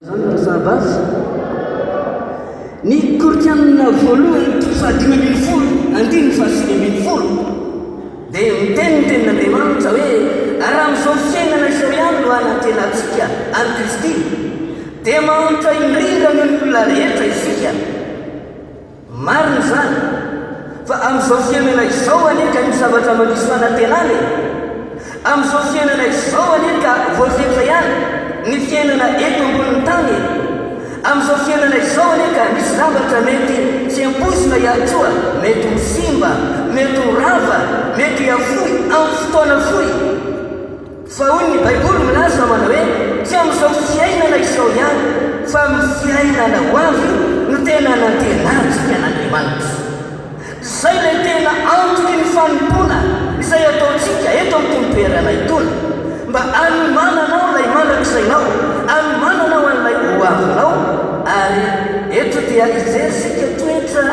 Izany ry rahavavy. Ny Korintianina voalohany toko faha-15 andininy faha-19 dia miteny ny tenin'Andriamanitra hoe raha amin'izao fiainana izao ihany no anantenantsika an'i Kristy dia mahantra indrindra noho ny olona rehetra isika. Marina izany, fa amin'izao fiainana izao anie ka misy zavatra mandiso fanantenana e! Amin'izao fiainana izao anie ka voafetra ihany ny fiainana eto ambonin'ny tany e! Amin'izao fiainana izao anie ka misy zavatra mety tsy ampoizina ihany koa, mety ho simba, mety ho rava, mety hihafohy amin'ny fotoana fohy. Fa hoy ny Baiboly milaza manao hoe, Tsy amin'izao fiainana izao ihany, fa amin'ny fiainana ho avy no tena anantenantsika an'Andriamanitra. Izay ilay tena antoky ny fanompoana izay ataontsika eto amin'itony toerana itony, mba hanomananao ilay mandrakizainao, hanomananao an'ilay ho avinao, ary eto dia hijery isika toetra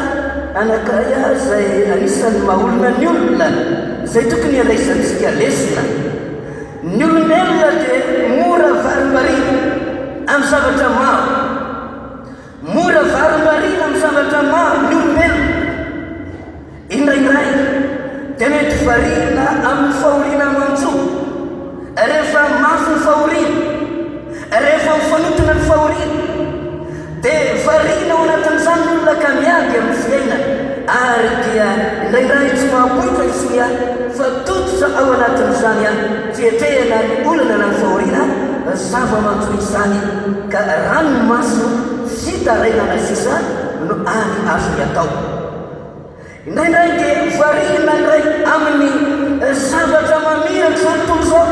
anankiray izay anisan'ny maha-olona ny olona, Izay tokony handraisantsika lesona. Ny olombelona dia mora varimbariana amin'ny zavatra maro. Mora varimbariana amin'ny zavatra maro ny olombelona. Indraindray dia mety variana amin'ny fahoriana manjo. Rehefa mafy ny fahoriana, rehefa mifanotona ny fahoriana, dia variana ao anatin'izany ny olona ka miady amin'ny fiainana, ary dia indraindray tsy mahapoitra intsony ahy fa tototra ao anatin'izany ahy fiatrehana ny olana na ny fahoriana, zava-manjo izany ka ranomaso fitarainana sisa no any azony atao. Indraindray dia variana indray amin'ny zavatra mamiratra izao tontolo izao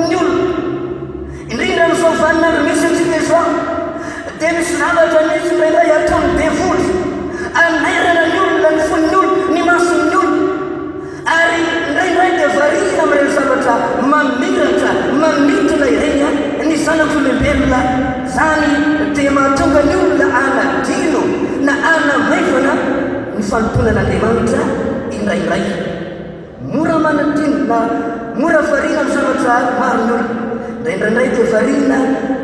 ny olona. Indrindra amin'izao vaninandro misy antsika izao, dia misy zavatra mihitsy indraindray ataon'ny devoly, anairana ny olona, ny fon'ny olona, ny mason'ny olona. Ary indraindray dia variana amin'ireny zavatra mamiratra, manintona ireny ny zanak'olombelona. Izany dia mahatonga ny olona hanadino na hanamaivana ny fanompoana an'Andriamanitra indraindray. Mora manadino na mora variana amin'ny zavatra maro ny olona. Indraindraindray dia variana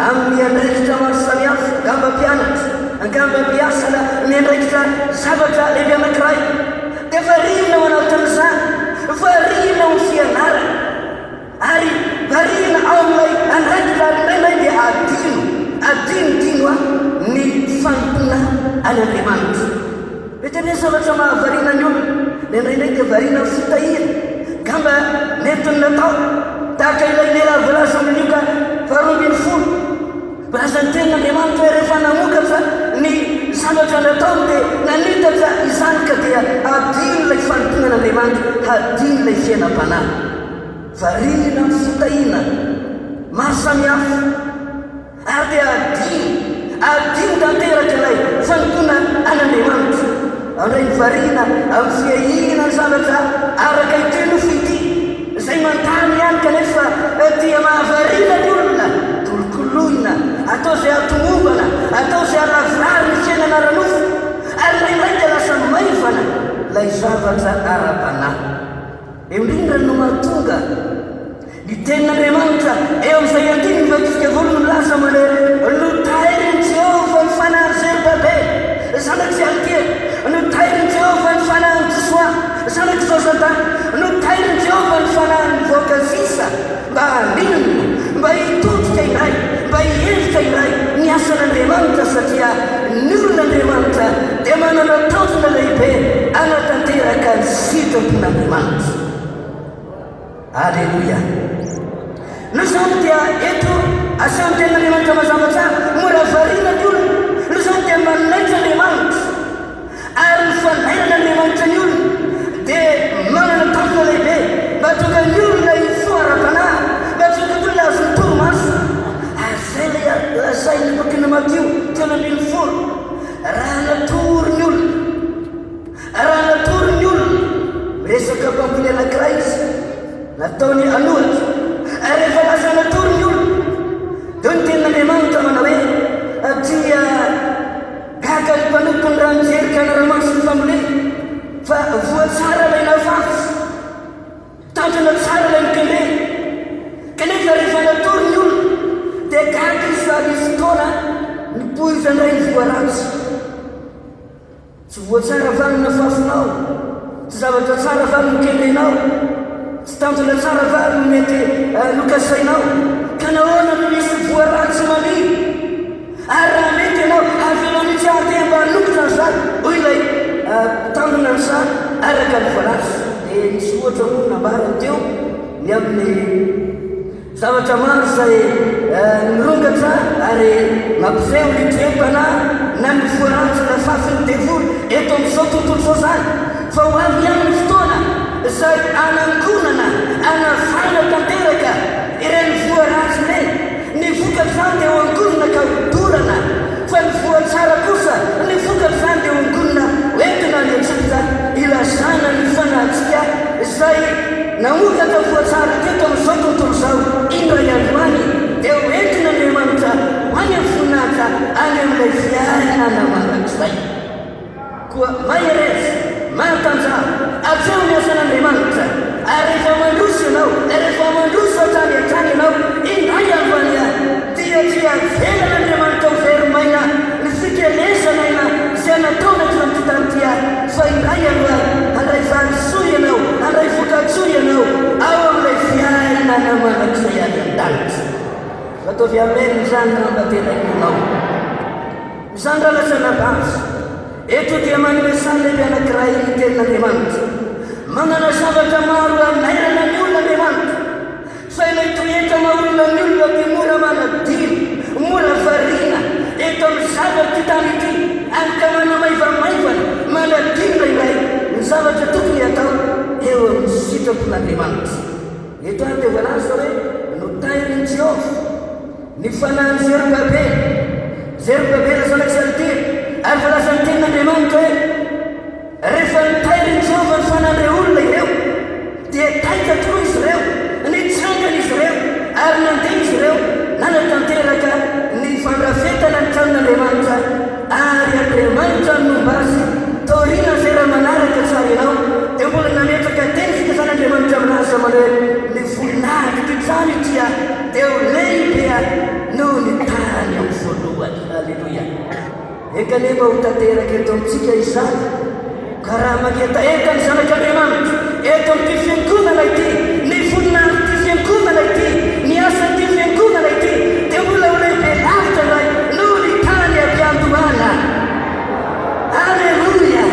amin'ny andraikitra maro samihafa, angamba mpianatra, angamba mpiasa na miandraikitra zavatra lehibe anankiray. Dia variana ao anatin'izany, variana ao amin'ny fianarana, ary variana ao amin'ilay andraikitra ary indraindray dia adino, adinodino ny fanompoana an'Andriamanitra. Mety anie zavatra mahavariana ny olona, na indraindray dia variana amin'ny fitahiana, angamba nentiny natao, tahaka ilay lehilahy voalaza amin'ny Lioka faharoa ambin'ny folo. Milaza ny Tenin'Andriamanitra hoe rehefa namokatra ny zavatra nataony dia nanitatra izany ka dia hadino ilay fanompoana an'Andriamanitra, hadino ilay fiainam-panahy. Variana amin'ny fitahiana maro samihafa ary dia hadino, hadino tanteraka ilay fanompoana an'Andriamanitra. Andray ny variana amin'ny fiahiana ny zavatra araka ity nofo ity. Izay mandany ihany kanefa dia mahavariana ny olona, kolokoloina, atao izay hahatomombana, atao izay hahalavorary ny fiainana ara-nofo, ary indraindray dia lasa maivana ilay zavatra ara-panahy. Eo indrindra no mahatonga ny Tenin'Andriamanitra eo amin'izay andininy vakintsika voalohany milaza manao hoe, Notairin'i Jehovah ny fanahin'i Zerobabela, zanak'i Sealtiela, notairin'i Jehovah ny fanahin'i Josoa, Zanak'i Josada, notairin'i Jehovah ny fanahin'ny vahoaka sisa mba haninona, mba hitodika indray, mba hihevitra indray ny asan'Andriamanitra, satria ny olon'Andriamanitra dia manana tanjona lehibe hanatanteraka ny sitrapon'Andriamanitra. Aleloia! Noho izany dia eto asehon'ny Tenin'Andriamanitra mazava tsara, mora variana ny olona, noho izany dia manaitra Andriamanitra. Ary ny fanairan'Andriamanitra ny olona dia manana tanjona lehibe mba hahatonga ny olona hifoha ara-panahy, mba hahatonga ny olona hahazo ny torimaso. Ary izay ilay lazain'ny bokin'i Matio 13, raha natory ny olona, raha natory ny olona, miresaka mpamboly anankiray izy, nataony an'ohatra, ary rehefa lasa natory ny olona, dia hoy ny tenin'Andriamanitra manao. Mitovy indray ny voa ratsy. Tsy voa tsara va no nafafinao? Tsy zavatra tsara va no nokendrenao? Tsy tanjona tsara va no mety nokasainao? Ka nahoana no misy voa ratsy maniry? Ary raha mety ianao, avelao mihitsy aho handeha mba hanokitra ny saha, hoy ilay mpitandrina ny saha, araka ny voalaza. Dia nisy ohatra moa nambarany teo ny amin'ny. Zavatra maro izay mirongatra ary mampiseho ny toe-panahy na ny voa ratsy nafafin'ny devoly eto amin'izao tontolo izao izany, fa ho avy ihany ny fotoana izay hanangonana, hanavahana tanteraka ireny voa ratsy ireny. Ny vokatr'izany dia ho angonina ka hodorana, fa ny voa tsara kosa, ny vokatr'izany dia ho angonina hoentina any Ejipta hilazana ny fanahintsika izay Namokatra voa tsara teto amin'izao tontolo izao indray andro any, dia ho entin'Andriamanitra ho any amin'ny voninahitra any amin'ilay fiainana mandrakizay. Koa mahereza, mahatanjaha, atreho ny asan'Andriamanitra, ary rehefa mandroso ianao, rehefa mandroso hatrany hatrany ianao, indray andro any dia tsy havelan'Andriamanitra ho very maina ny fikelezana aina izay nataony hatramin'ity tany ity, fa indray andro any handray valisoa ianao, handray vokatsoa ianao ao amin'ilay fiainana mandrakizay any an-danitra. Ataovy amen izany raha mba tena inoanao. Izany rahalahy sy anabavy, eto dia manome sary lehibe anankiray ny Tenin'Andriamanitra. Manana zavatra maro hanairana ny olona Andriamanitra. Fa ilay toetra maha olona ny olona dia mora manadino, mora variana eto amin'ny zavatr'ity tany ity, any ka manamaivamaivana, manadino indraindray ny zavatra tokony hatao eo amin'ny sitrapon'Andriamanitra. Eto ary dia voalaza hoe notairin'i Jehovah ny fanahin'i Zerobabela, Zerobabela zanak'i Saltiela, ary voalazan'ny Tenin'Andriamanitra hoe, Rehefa notairin'i Jehovah ny fanahin'ireo olona ireo, dia taitra tokoa izy ireo, nitsangana izy ireo, ary nandeha izy ireo nanatanteraka ny fandrafetana ny tranon'Andriamanitra, ary Andriamanitra no nomba azy. Taorian'izay raha manaraka tsara ianao, dia mbola nametraka teny fikasan'Andriamanitra milaza manao hoe, Ny voninahitr'ity trano ity dia ho lehibe noho ny tany amin'ny voalohany. Aleloia! Enga anie mba ho tanteraka eto amintsika izany, ka raha mangetaheta ny Zanak'Andriamanitra eto amin'ity fiangonana ity, ny voninahitr'ity fiangonana ity, ny asan'ity fiangonana ity, dia mbola ho lehibe lavitra indray noho ny tany am-piandohana. Aleloia!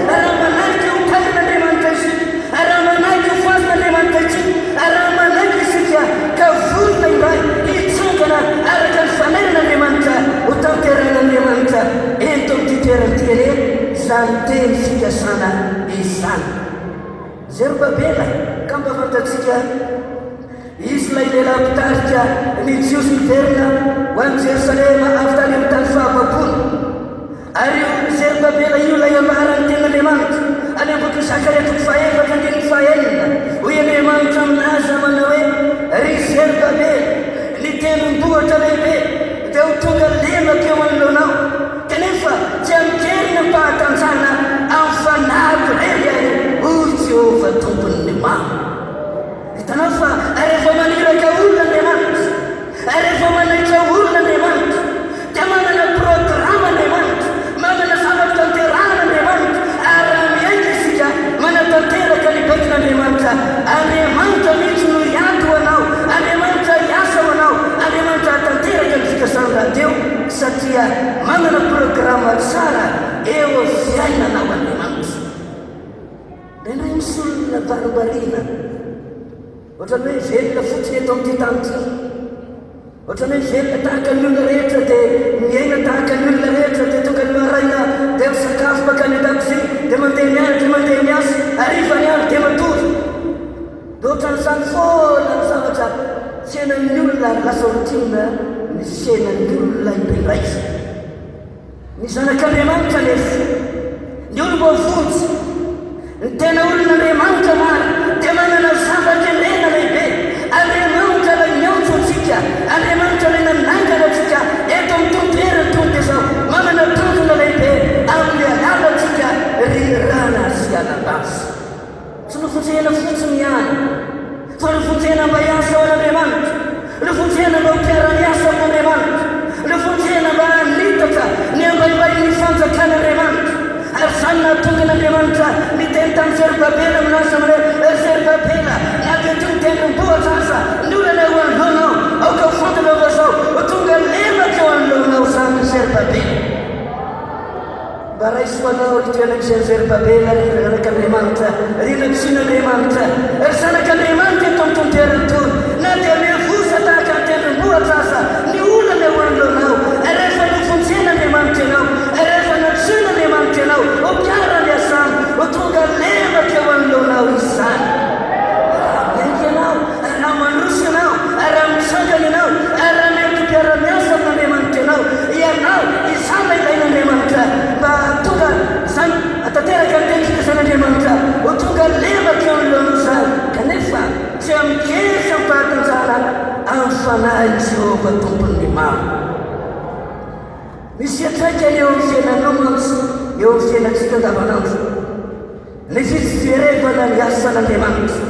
Raha manaiky ho tahin'Andriamanitra isika, raha manaiky ho falin'Andriamanitra isika, raha manaiky isika ka vonona indray hitsangana araka ny fanairan'Andriamanitra ho tanterahin'Andriamanitra eto amin'ity toerana ity anie izany teny fikasana izany. Zerobabela, ka mba fantatsika, izy ilay lehilahy mpitarika ny Jiosy niverina ho any Jerosalema avy tany amin'ny tany fahababoana. Ary io Zerobabela io ilay ambaran'ny Tenin'Andriamanitra any amin'ny bokin'i Zakaria toko fahaefatra andininy fahaenina. Hoy Andriamanitra milaza manao hoe, Ry Zerobabela, ny tendrombohitra lehibe dia ho tonga lemaka eo anoloanao, kanefa tsy amin-kery ny ampahatanjahana amin'ny fanahiko irery ihany, hoy Jehovah Tompon'ny maro. Hitanao fa rehefa maniraka olona Andriamanitra, rehefa manaitra olona Andriamanitra, dia manana programa Andriamanitra, manana zavatra tanterahana Andriamanitra, ary raha miainga isika manatanteraka ny baikon'Andriamanitra, Andriamanitra mihitsy no hiady ho anao, Andriamanitra hiasa ho anao, Andriamanitra hahatanteraka ny fikasany rahateo, satria manana programa tsara eo amin'ny fiainanao Andriamanitra. Indraindray misy olona varimbariana, ohatran'ny hoe velona fotsiny eto amin'ity tany ity. Ohatran'ny hoe velona tahaka ny olona rehetra dia miaina tahaka ny olona rehetra dia tonga ny maraina dia misakafo mankany an-dakozia dia mandeha mianatra mandeha miasa, hariva ny andro dia matory. Dia ohatran'izany foana ny zavatra fiainan'ny olona ary lasa routine ny fiainan'ny olona indraindray. Ny zanak'Andriamanitra anefa, ny olom-boavonjy, ny tena olon'Andriamanitra marina dia manana zava-kendrena lehibe. Andriamanitra ilay niantso antsika, Andriamanitra ilay nanangana antsika eto amin'ny tontolo eran-tany dia izao, manana tanjona lehibe amin'ny alalantsika ry rahalahy sy anabavy. Tsy novonjena fotsiny ihany, fa novonjena mba hiasa ho an'Andriamanitra, novonjena mba ho mpiara-miasa amin'Andriamanitra, novonjena mba hanitatra Mba raiso ho anao ry toeran'i Zerobabela, ry zanak'Andriamanitra, ry nantsoin'Andriamanitra, ry zanak'Andriamanitra eto amin'ny tontolo, na dia miavosa tahaka ny tendrombohitra aza ny olana eo anoloanao, rehefa novonjen'Andriamanitra ianao, rehefa nantsoin'Andriamanitra ianao ho mpiara-miasa aminy, ho tonga lemaka eo anoloanao izany. Raha miaiky ianao, raha mandroso ianao, raha mitsangana ianao, raha mety ho mpiara-miasa amin'Andriamanitra ianao, ianao, izany ilay ilain'Andriamanitra mba hahatonga izany hahatanteraka ny teny fikasan'Andriamanitra, ho tonga lemaka eo anoloanao izany, kanefa tsy amin-kery sy amim-pahatanjahana amin'ny fanahin'i Jehovah Tompon'ny maro. Misy fiantraikany eo amin'ny fiainanao mantsy, eo amin'ny fiainantsika andavanandro. Ny fijerevana ny asan'Andriamanitra,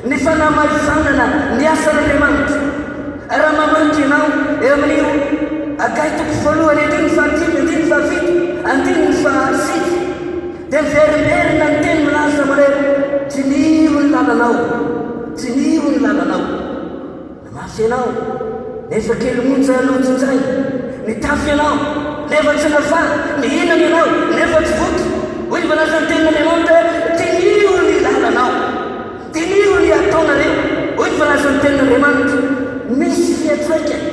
ny fanamaivanana ny asan'Andriamanitra. Raha mamaky ianao eo amin'io Hagay toko voalohany andininy fahadimy, andininy fahafito, andininy fahasivy, dia miverimberina ny teny milaza manao hoe, Diniho ny lalanao, diniho ny lalanao. Namafy ianao, nefa kely monja no jinjaina. Nitafy ianao, nefa tsy nafaha. Nihinana ianao, nefa tsy voky. Hoy ny voalazan'ny Tenin'Andriamanitra hoe, Diniho ny lalanao. Diniho ny ataonareo. Hoy ny voalazan'ny Tenin'Andriamanitra. Misy fiantraikany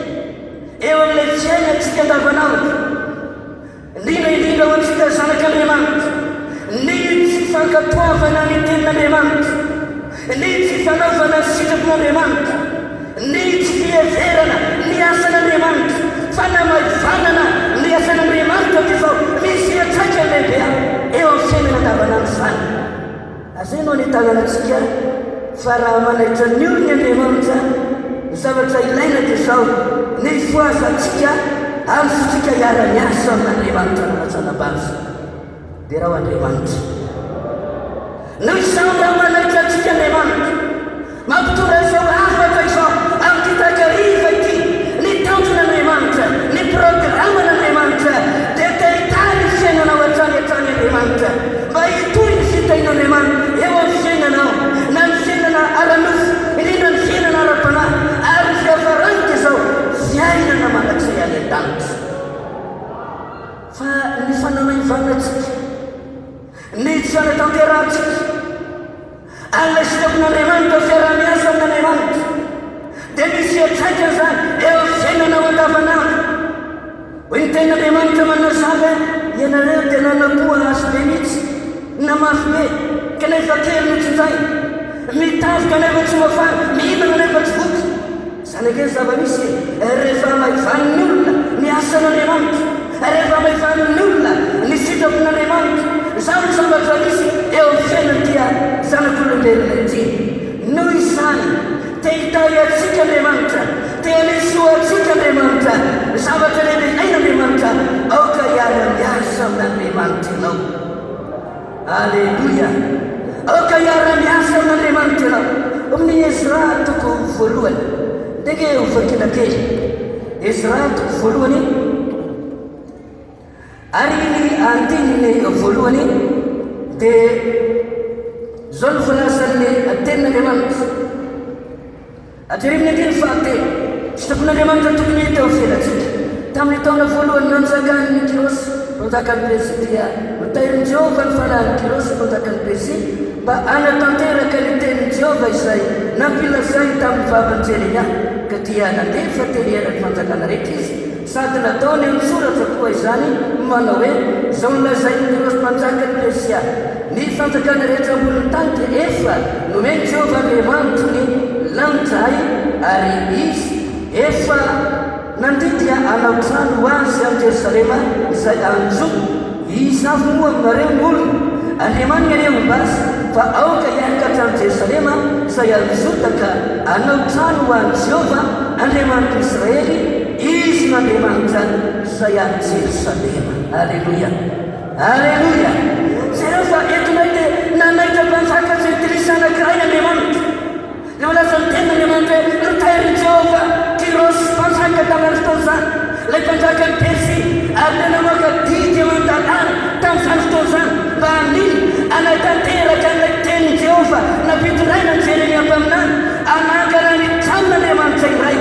eo amin'ilay fiainantsika andavanandro. Indrindra indrindra ho antsika zanak'Andriamanitra, ny tsy fankatoavana ny tenin'Andriamanitra, ny tsy fanaovana ny sitrapon'Andriamanitra, ny tsy fiheverana ny asan'Andriamanitra, fanamaivanana ny asan'Andriamanitra dia izao misy fiantraikany lehibe eo amin'ny fiainana andavanandro izany. Izay no anentanana antsika fa raha manaitra ny olony Andriamanitra, ny zavatra ilaina dia izao, ny hifohazantsika ary ny fontsika hiara-miasa amin'Andriamanitra nanatsanam-bavy. Derao Andriamanitra. Noho izany raha manaitra antsika Andriamanitra, Mampitondra izao hafatra izao amin'ity takariva ity, ny tanjon'Andriamanitra, ny programan'Andriamanitra dia te hitahy ny fiainanao hatrany hatrany Andriamanitra, mba hitohy ny fitahian'Andriamanitra eo amin'ny fiainanao, na ny fiainana ara-nofo, indrindra ny fiainana ara-panahy, ary ny fiafarany dia izao, fiainana mandrakizay any an-danitra. Fa ny fanamaivanantsika, ny tsy fanatanterahantsika, Ary ilay sitrapon'Andriamanitra, fiaraha-miasa amin'Andriamanitra, dia misy fiantraikany izany eo amin'ny fiainanao andavanandro. Hoy ny Tenin'Andriamanitra manazava, Ianareo dia nanam-po hazo be mihitsy, namafy be, kanefa kely no tsinjaina. Mitafy kanefa tsy mafana, mihinana nefa tsy voky. Izany ange ny zava-misy e! Rehefa hamaivanin'ny olona ny asan'Andriamanitra, rehefa hamaivanin'ny olona ny sitrapon'Andriamanitra, izany no zavatra misy eo amin'ny fiainan'ity zanak'olombelona ity. Noho izany, te hitahy antsika Andriamanitra, te haneso antsika Andriamanitra, zavatra lehibe ilain'Andriamanitra, aoka hiara-miasa amin'Andriamanitra ianao. Aleloia! Aoka hiara-miasa amin'Andriamanitra ianao. Amin'ny Ezra toko voalohany. Ndeha ange hovakina kely. Ezra toko voalohany. Ary ny andininy voalohany dia izao no voalazan'ny tenin'Andriamanitra. Hatreo amin'ny andininy fahatelo, Sitrapon'Andriamanitra tokony hita eo amin'ny fiainantsika. Tamin'ny taona voalohany nanjakan'i Kyrosy, mpanjakan'i Persia, dia notairin'i Jehovah ny fanahin'i Kyrosy, mpanjakan'i Persia, mba hanatanteraka ny tenin'i Jehovah izay nampilazainy tamin'ny vavan'i Jeremia. Ka dia nandefa teny eran'ny fanjakana rehetra izy, sady nataony an-tsoratra koa izany, manao hoe, Izao no lazain'i Kyrosy mpanjakan'i Persia, Ny fanjakana rehetra ambonin'ny tany dia efa nomen'i Jehovah Andriamanitry ny lanitra ahy, ary Izy efa nandidy hanao trano ho Azy any Jerosalema izay any Joda. Iza avy moa aminareo no olona? Andriamaniny anie homba azy, fa aoka hiakatra any Jerosalema izay any Joda ka hanao trano ho an'i Jehovah Andriamanitr'i Israely, Izy no Andriamanitra izay any Jerosalema. Aleloia! Aleloia! Jereo fa eto indray dia nanaitra mpanjaka jentilisa anankiray Andriamanitra. Dia milaza ny tenin'Andriamanitra hoe, Notairin'i Jehovah Kyrosy mpanjaka tamin'izany fotoana izany, ilay mpanjakan'i Persia, ary dia namoaka didy aman-dalàna tamin'izany fotoana izany mba hanina, hanatanteraka an'ilay tenin'i Jehovah nampitondraina an'i Jeremia mpaminany, hanangana ny tranon'Andriamanitra indray.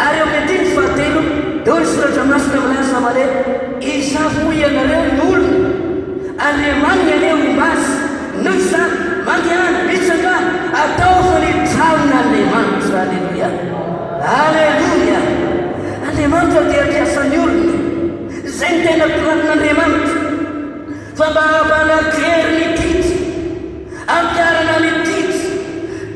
Ary eo amin'ny andininy fahatelo, dia hoy ny Soratra Masina milaza, Male, Iza avy moa ianareo no olona? Fa mba hampanan-kery ny didy, hampiharana ny didy,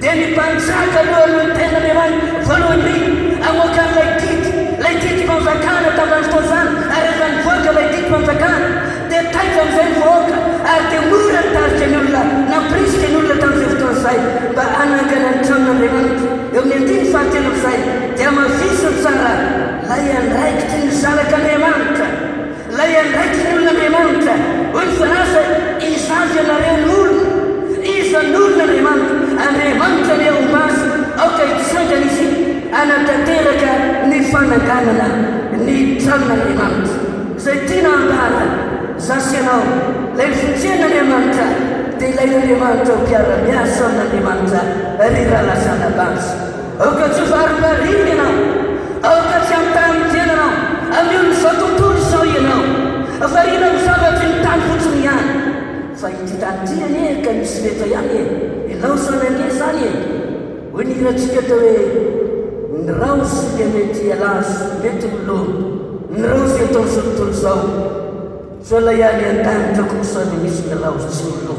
dia ny mpanjaka aloha no niteny Andriamanitra voalohany indrindra hamoaka an'ilay didy, ilay didim-panjakana tamin'izany fotoana izany, ary rehefa nivoaka ilay didim-panjakana dia taitra amin'izay ny vahoaka ary dia mora nitarika ny olona, nampirisika ny olona tamin'izay fotoana izay mba hanangana ny tranon'Andriamanitra. Eo amin'ny andininy fahatelo amin'izay dia hamafisiny tsara ilay andraikitry ny zanak'Andriamanitra. Ilay andraikitry ny olona Andriamanitra. Hoy ny Fanahy fa iza avy ianareo no olona? Iza no olona Andriamanitra? Andriamanitra anie homba azy, aoka hitsangana izy hanatanteraka ny fananganana ny tranon'Andriamanitra. Izay tiana hambara, za sy ianao, ilay nivonjen'Andriamanitra dia ilain'Andriamanitra ho mpiara-miasa amin'Andriamanitra ry rahalahy sy anabavy. Aoka tsy ho varimbariana ianao. Aoka tsy hanontany ny tenanao amin'ny olon'izao tontolo izao ianao. Variana amin'ny zavatry ny tany fotsiny ihany. Fa ity tany ity anie ka misy fetra ihany e. Ilaozana ange izany e. Hoy ny hirantsika teo hoe, Ny raozy dia mety halazo, mety ho lo. Ny raozy eto amin'izao tontolo izao. Fa ilay any an-danitra kosa no misy ny raozy tsy ho lo.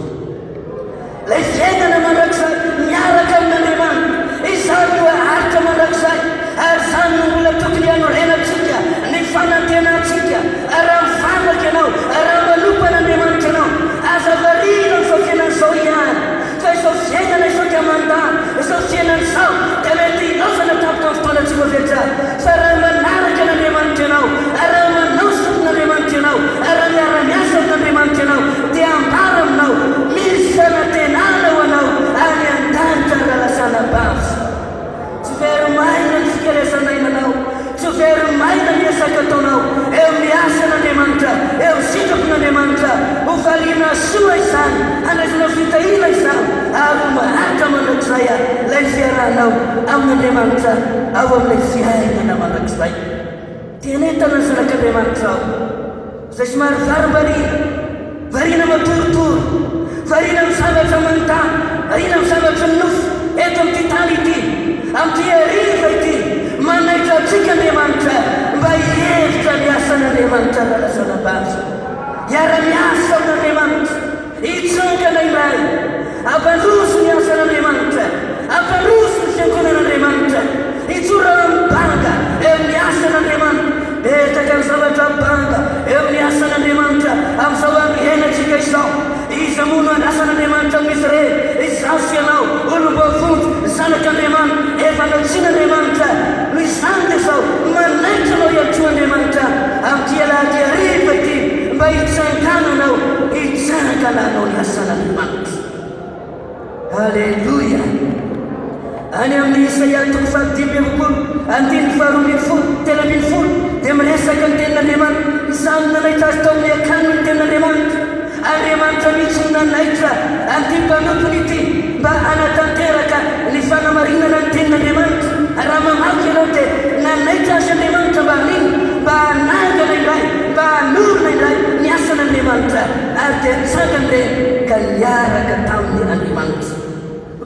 Ilay fiainana mandrakizay miaraka amin'Andriamanitra, izany no haharitra mandrakizay, ary izany no mbola tokony hanorenantsika ny fanantenantsika. Raha mivavaka ianao, raha manompo an'Andriamanitra ianao, aza variana amin'izao fiainana izao ihany, fa izao fiainana izao dia mandalo, izao fiainana izao dia mety hilaozana tampoka amin'ny fotoana tsy voafetra. Fa raha manaraka an'Andriamanitra ianao, raha manao ny sitrapon'Andriamanitra ianao, raha miara-miasa amin'Andriamanitra ianao, dia ambara aminao, misy fanantenana ho anao any an-danitra raha lasa anabavy. Tsy very maina ny fikelezan'ainanao, tsy very maina ny ezaka ataonao eo amin'ny asan'Andriamanitra, eo amin'ny sitrapon'Andriamanitra. Ho valiana soa izany, handraisana fitahiana izany, ary ho maharitra mandrakizay ilay fiarahanao amin'Andriamanitra ao amin'ilay fiainana mandrakizay. Te-hanentana ny zanak'Andriamanitra aho, izay somary varimbariana, variana matoritory, variana amin'ny zavatra mandà, variana amin'ny zavatry ny nofo eto amin'ity tany ity, amin'ity hariva ity. Manaitra antsika Andriamanitra mba hihevitra ny asan'Andriamanitra rahalahy-zanabavy. Hiara-miasa amin'Andriamanitra. Hitsangana indray, hampandroso ny asan'Andriamanitra, hampandroso ny fiangonan'Andriamanitra, hijoro amin'ny banga eo amin'ny asan'Andriamanitra. Betsaka ny zavatra banga eo amin'ny asan'Andriamanitra amin'izao andro iainantsika izao. Iza moa no andrasan'Andriamanitra amin'izy ireny? Izaho sy ianao, olom-boavonjy, zanak'Andriamanitra, efa nantsoin'Andriamanitra. Noho izany dia izao, manaitra anao ihany koa Andriamanitra amin'ity alahady hariva ity mba hitsangananao Hitsangana hanao ny asan'Andriamanitra. Aleloia! Any amin'ny Isaia toko fahadimy amby efapolo, andininy faharoa ambin'ny folo, 13, dia miresaka ny tenin'Andriamanitra. Izany no nanaitra azy tao amin'ny akaniny ny tenin'Andriamanitra. Andriamanitra mihitsy no nanaitra an'ity mpanompony ity mba hanatanteraka ny fanamarinana ny tenin'Andriamanitra. Raha mamaky ianao dia nanaitra azy Andriamanitra mba haninona? Mba hanangana indray, mba hanorina indray ny asan'Andriamanitra. Ary dia nitsangana ireny ka niaraka taminy Andriamanitra.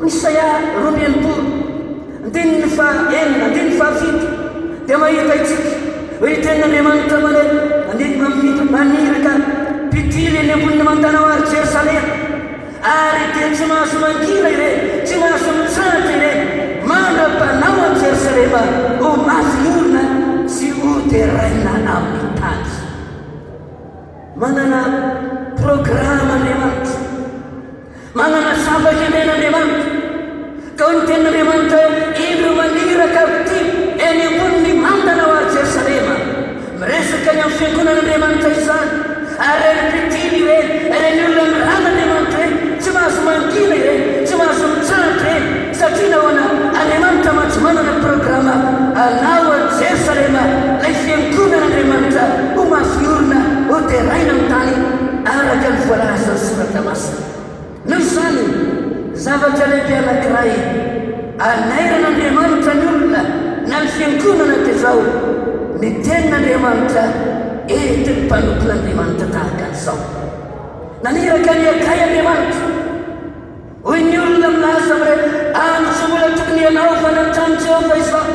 Isaia 62, andininy faha-6, andininy faha-7, dia mahita isika hoe ny tenin'Andriamanitra maniraka mpitily eny ambonin'ny mandanao ary Jerosalema, ary dia tsy mahazo mangina ireny, tsy mahazo mitsahatra ireny, mandra-panao an'i Jerosalema ho mafy orina sy hoderaina amin'ny tany. Manana programa Andriamanitra. Manana zava-kendrena Andriamanitra. Ka hoy ny tenin'Andriamanitra hoe, Indro maniraka mpitily eny ambonin'ny mandanao ary Jerosalema. Miresaka ny amin'ny fiangonan'Andriamanitra izany. Ary ireny mpitily ireny, ireny olona niran'Andriamanitra ireny, tsy mahazo mangina ireny, tsy mahazo mitsahatra ireny. Satria nahoana? Andriamanitra mantsy manana programa hanao an'i Jerosalema, ilay fiangonan'Andriamanitra, ho mafy orina, ho deraina amin'ny tany, araka ny voalazan'ny Soratra Masina. Noho izany, zavatra lehibe anankiray anairan'Andriamanitra ny olona na ny fiangonana dia izao, ny Tenin'Andriamanitra entin'ny mpanompon'Andriamanitra tahaka an'izao. Naniraka an'i Hagay Andriamanitra. Hoy ny olona milaza hoe, Andro tsy mbola tokony hanaovana ny tranon'i Jehovah izao.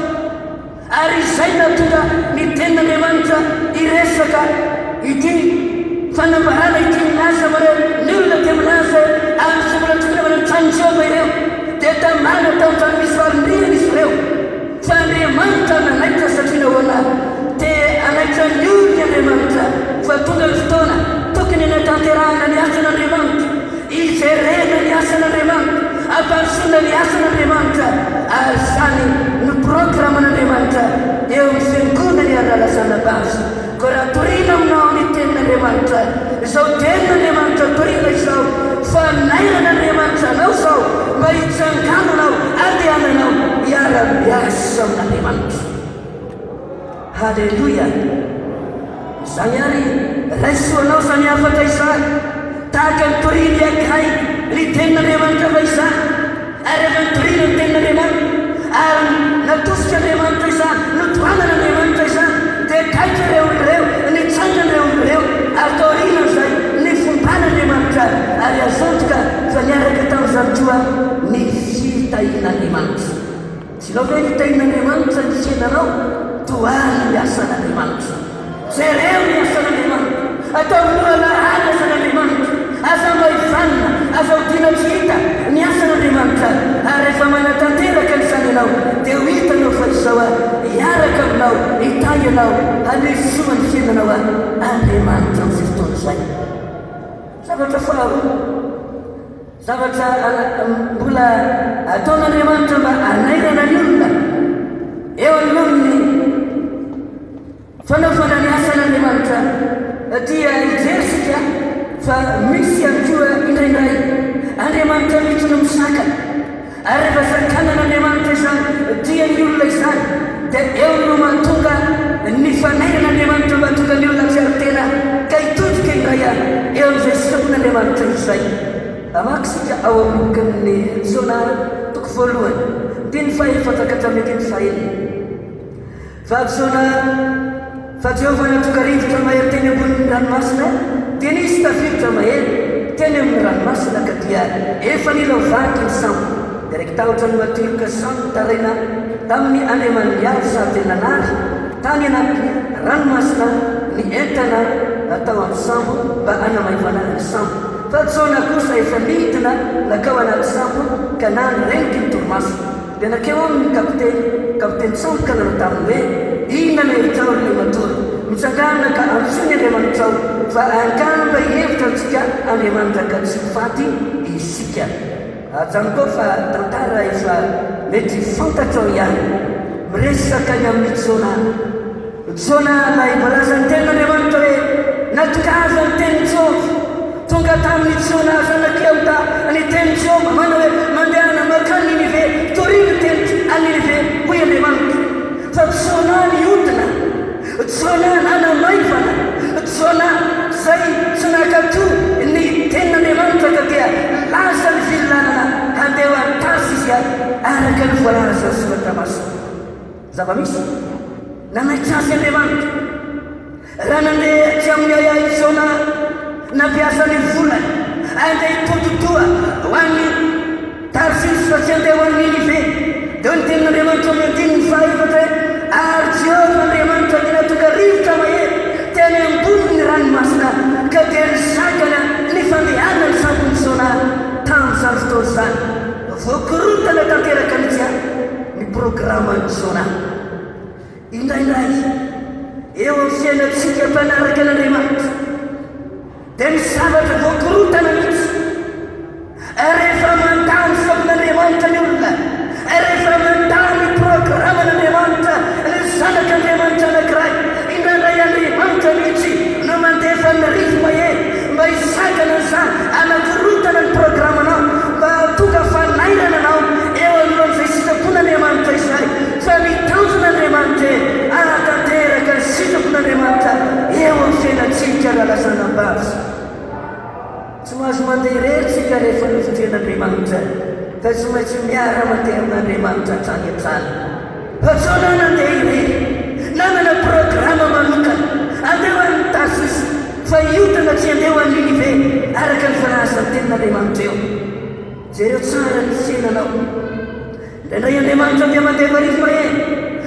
Ary izay nahatonga ny Tenin'Andriamanitra hiresaka ity fanambarana ity milaza fa hoe ny olona dia milaza hoe ary tsy mbola tokony ho any an-tranon'i Jehovah ireo, dia tamana tao an-trano misy fahamendrehana izy ireo. Fa Andriamanitra nanaitra satria nahoana? Te hanaitra ny olony Andriamanitra fa tonga ny fotoana tokony hanatanterahana ny asan'Andriamanitra, hijerena ny asan'Andriamanitra, hampandrosoana ny asan'Andriamanitra ary izany no programan'Andriamanitra eo amin'ny fiangonany ary rahalahy Base. Koa raha torina aminao ny tenin'Andriamanitra, izao tenin'Andriamanitra torina izao, fanairan'Andriamanitra anao izao mba hitsangananao, andehananao hiara-miasa amin'Andriamanitra. Haleloia! Izany ary, raiso anao izany hafatra izany, tahaka ny torian'i Hagay ny tenin'Andriamanitra fahizany. Ary rehefa nitoriana ny tenin'Andriamanitra, ary natosik'Andriamanitra izany, notohanan'Andriamanitra izany, dia taitra ireo olona ireo, nitsangana ireo olona ireo, ary taorian'izay, nifomban'Andriamanitra, ary azo antoka fa niaraka tamin'izany koa ny fitahian'Andriamanitra. Tianao ve ny hitahian'Andriamanitra ny fiainanao? Tohano ny asan'Andriamanitra. Jereo ny asan'Andriamanitra. Ataovy lohalaharana ny asan'Andriamanitra. Aza amaivanina, aza odiana tsy hita ny asan'Andriamanitra. Ary rehefa manatanteraka an'izany ianao, dia ho hitanao fa izao aho hiaraka aminao, hitahy anao, hanohy soa ny fiainanao aho, Andriamanitra amin'izay fotoana izay. Zavatra faharoa. Zavatra mbola ataon'Andriamanitra mba hanairana ny olona eo anoloan'ny fanaovana ny asan'Andriamanitra dia hijery isika fa misy ihany koa indraindray Andriamanitra mihitsy no misakana. Ary rehefa sakanan'Andriamanitra izany dia ny olona izany dia eo no mahatonga ny fanairan'Andriamanitra mba hahatonga ny olona hahatsiaro tena ka hitodika indray eo amin'izay sitrapon'Andriamanitra izay. Hamaky isika ao amin'ny bokin'ny Jona toko voalohany, andininy fahefatra ka hatramin'ny andininy fahenina. Vatosoana fa Jehovah natoka rivotra mahery teny ambonin'ny ranomasina, dia nisy tafiotra mahery teny amin'ny ranomasina, ka dia efa nila ho vaky ny sambo. Dia raiki-tahotra ny matory ka samy nitaraina tamin'ny andriamaniny avy sady nanary tany anaty ranomasina ny entana natao amin'ny sambo mba hanamaivana ny sambo. Fa Jona kosa efa nidina nankao anaty sambo ka nandry renoky ny torimaso. Dia nankeo aminy ny kapiteny, kapitenin-tsambo ka nanao taminy hoe, Inona no hevitrao, ry Lematoa? Mitsangàna ka antsoy ny Andriamanitrao, fa angamba hihevitra antsika Andriamanitra ka tsy ho faty isika. Ajanoko ao fa tantara efa mety fantatrao ihany. Miresaka ny amin'i Jona. Jona ilay voalazan'ny tenin'Andriamanitra hoe, Natokava ny tenin'i Jehovah. Tonga tamin'i Jona zanak'i Amita ny tenin'i Jehovah, manao hoe, Mandehana mankany Ninive, torio ny teniko any Ninive, hoy Andriamanitra. Fa Jona niodina, Jona nanamaivana, Jona izay tsy nankatò ny tenin'Andriamanitra ka dia lasa nivily lalana handeha ho any Tarsisy araka ny voalazan'ny Soratra Masina. Zava-misy, nanaitra azy Andriamanitra. Raha nandeha tsy amin'ny ahiahy i Jona, nampiasa ny volany, handeha hitodi-doha ho any Tarsisy fa tsy handeha ho any Ninive. Dia hoy ny tenin'Andriamanitra ao amin'ny andininy fahaefatra hoe, Ary Jehovah Andriamanitra dia nahatonga rivotra mahery teny ambonin'ny ranomasina, ka dia nisakana ny fandehanan'ny sambon'i Jona tamin'izany fotoana izany. Voakorontana tanteraka mihitsy ny programan'i Jona. Indraindray, eo amin'ny fiainantsika mpanaraka an'Andriamanitra, dia misy zavatra voakorontana mihitsy. Rehefa mandà ny sitrapon'Andriamanitra ny olona, rehefa mandà ny programan'Andriamanitra ny zanak'Andriamanitra anankiray, indraindray Andriamanitra mihitsy no mandefa ny rivo-mahery mba hisakana an'izany, hanakorontana ny programanao, mba hahatonga fanairana anao eo anoloan'izay sitrapon'Andriamanitra izay. Fa ny tanjon'Andriamanitra e, hahatanteraka ny sitrapon'Andriamanitra eo amin'ny fiainantsika rahalahy sy anabavy. Tsy mahazo mandeha irery isika rehefa nofidin'Andriamanitra, fa tsy maintsy miara-mandeha amin'Andriamanitra hatrany hatrany. Fa Jona nandeha irery, nanana programa manokana, andeha ho any Tarsisy, fa hiodina tsy handeha ho any Ninive, araka ny voalazan'ny tenin'Andriamanitra eo. Jereo tsara ny fiainanao. Indraindray Andriamanitra dia mandefa rivo-mahery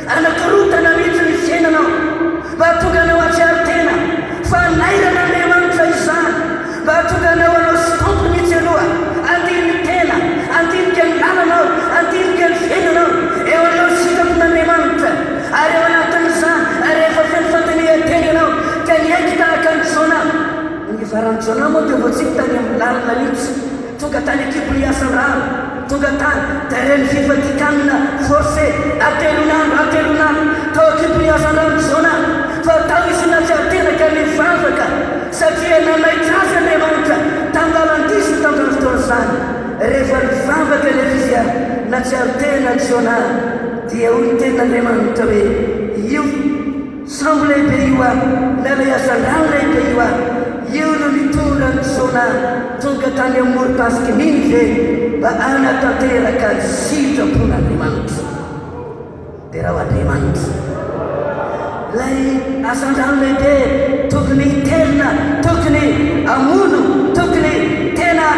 hanakorontana mihitsy ny fiainanao mba hahatonga anao hahatsiaro tena fa hanairan'Andriamanitra izao. Niafaran'i Jonah moa dia voatsipy tany amin'ny lalina mihitsy, tonga tany an-kibon'ny asan-drano, tonga tany terrain-n'ny fifadian-kanina forcé, hatelon'andro, hatelon'andro, tao an-kibon'ny asan-drano Jonah, fa tao izy nahatsiaro tena ka nivavaka, satria nanaitra azy Andriamanitra tamin'ny lalan-diso tamin'izany fotoana izany. Rehefa nivavaka anefa izy ary nahatsiaro tena Jonah, dia hoy ny tenin'Andriamanitra hoe, Io. Sambo lehibe io a! Na ilay hazandrano lehibe io a! Io no nitondra an'i Jona tonga tany amin'ny morom-pasik'i Ninive mba hanatanteraka ny sitrapon'Andriamanitra. Derao Andriamanitra. Ilay hazandrano lehibe tokony hitelina, tokony hamono, tokony tena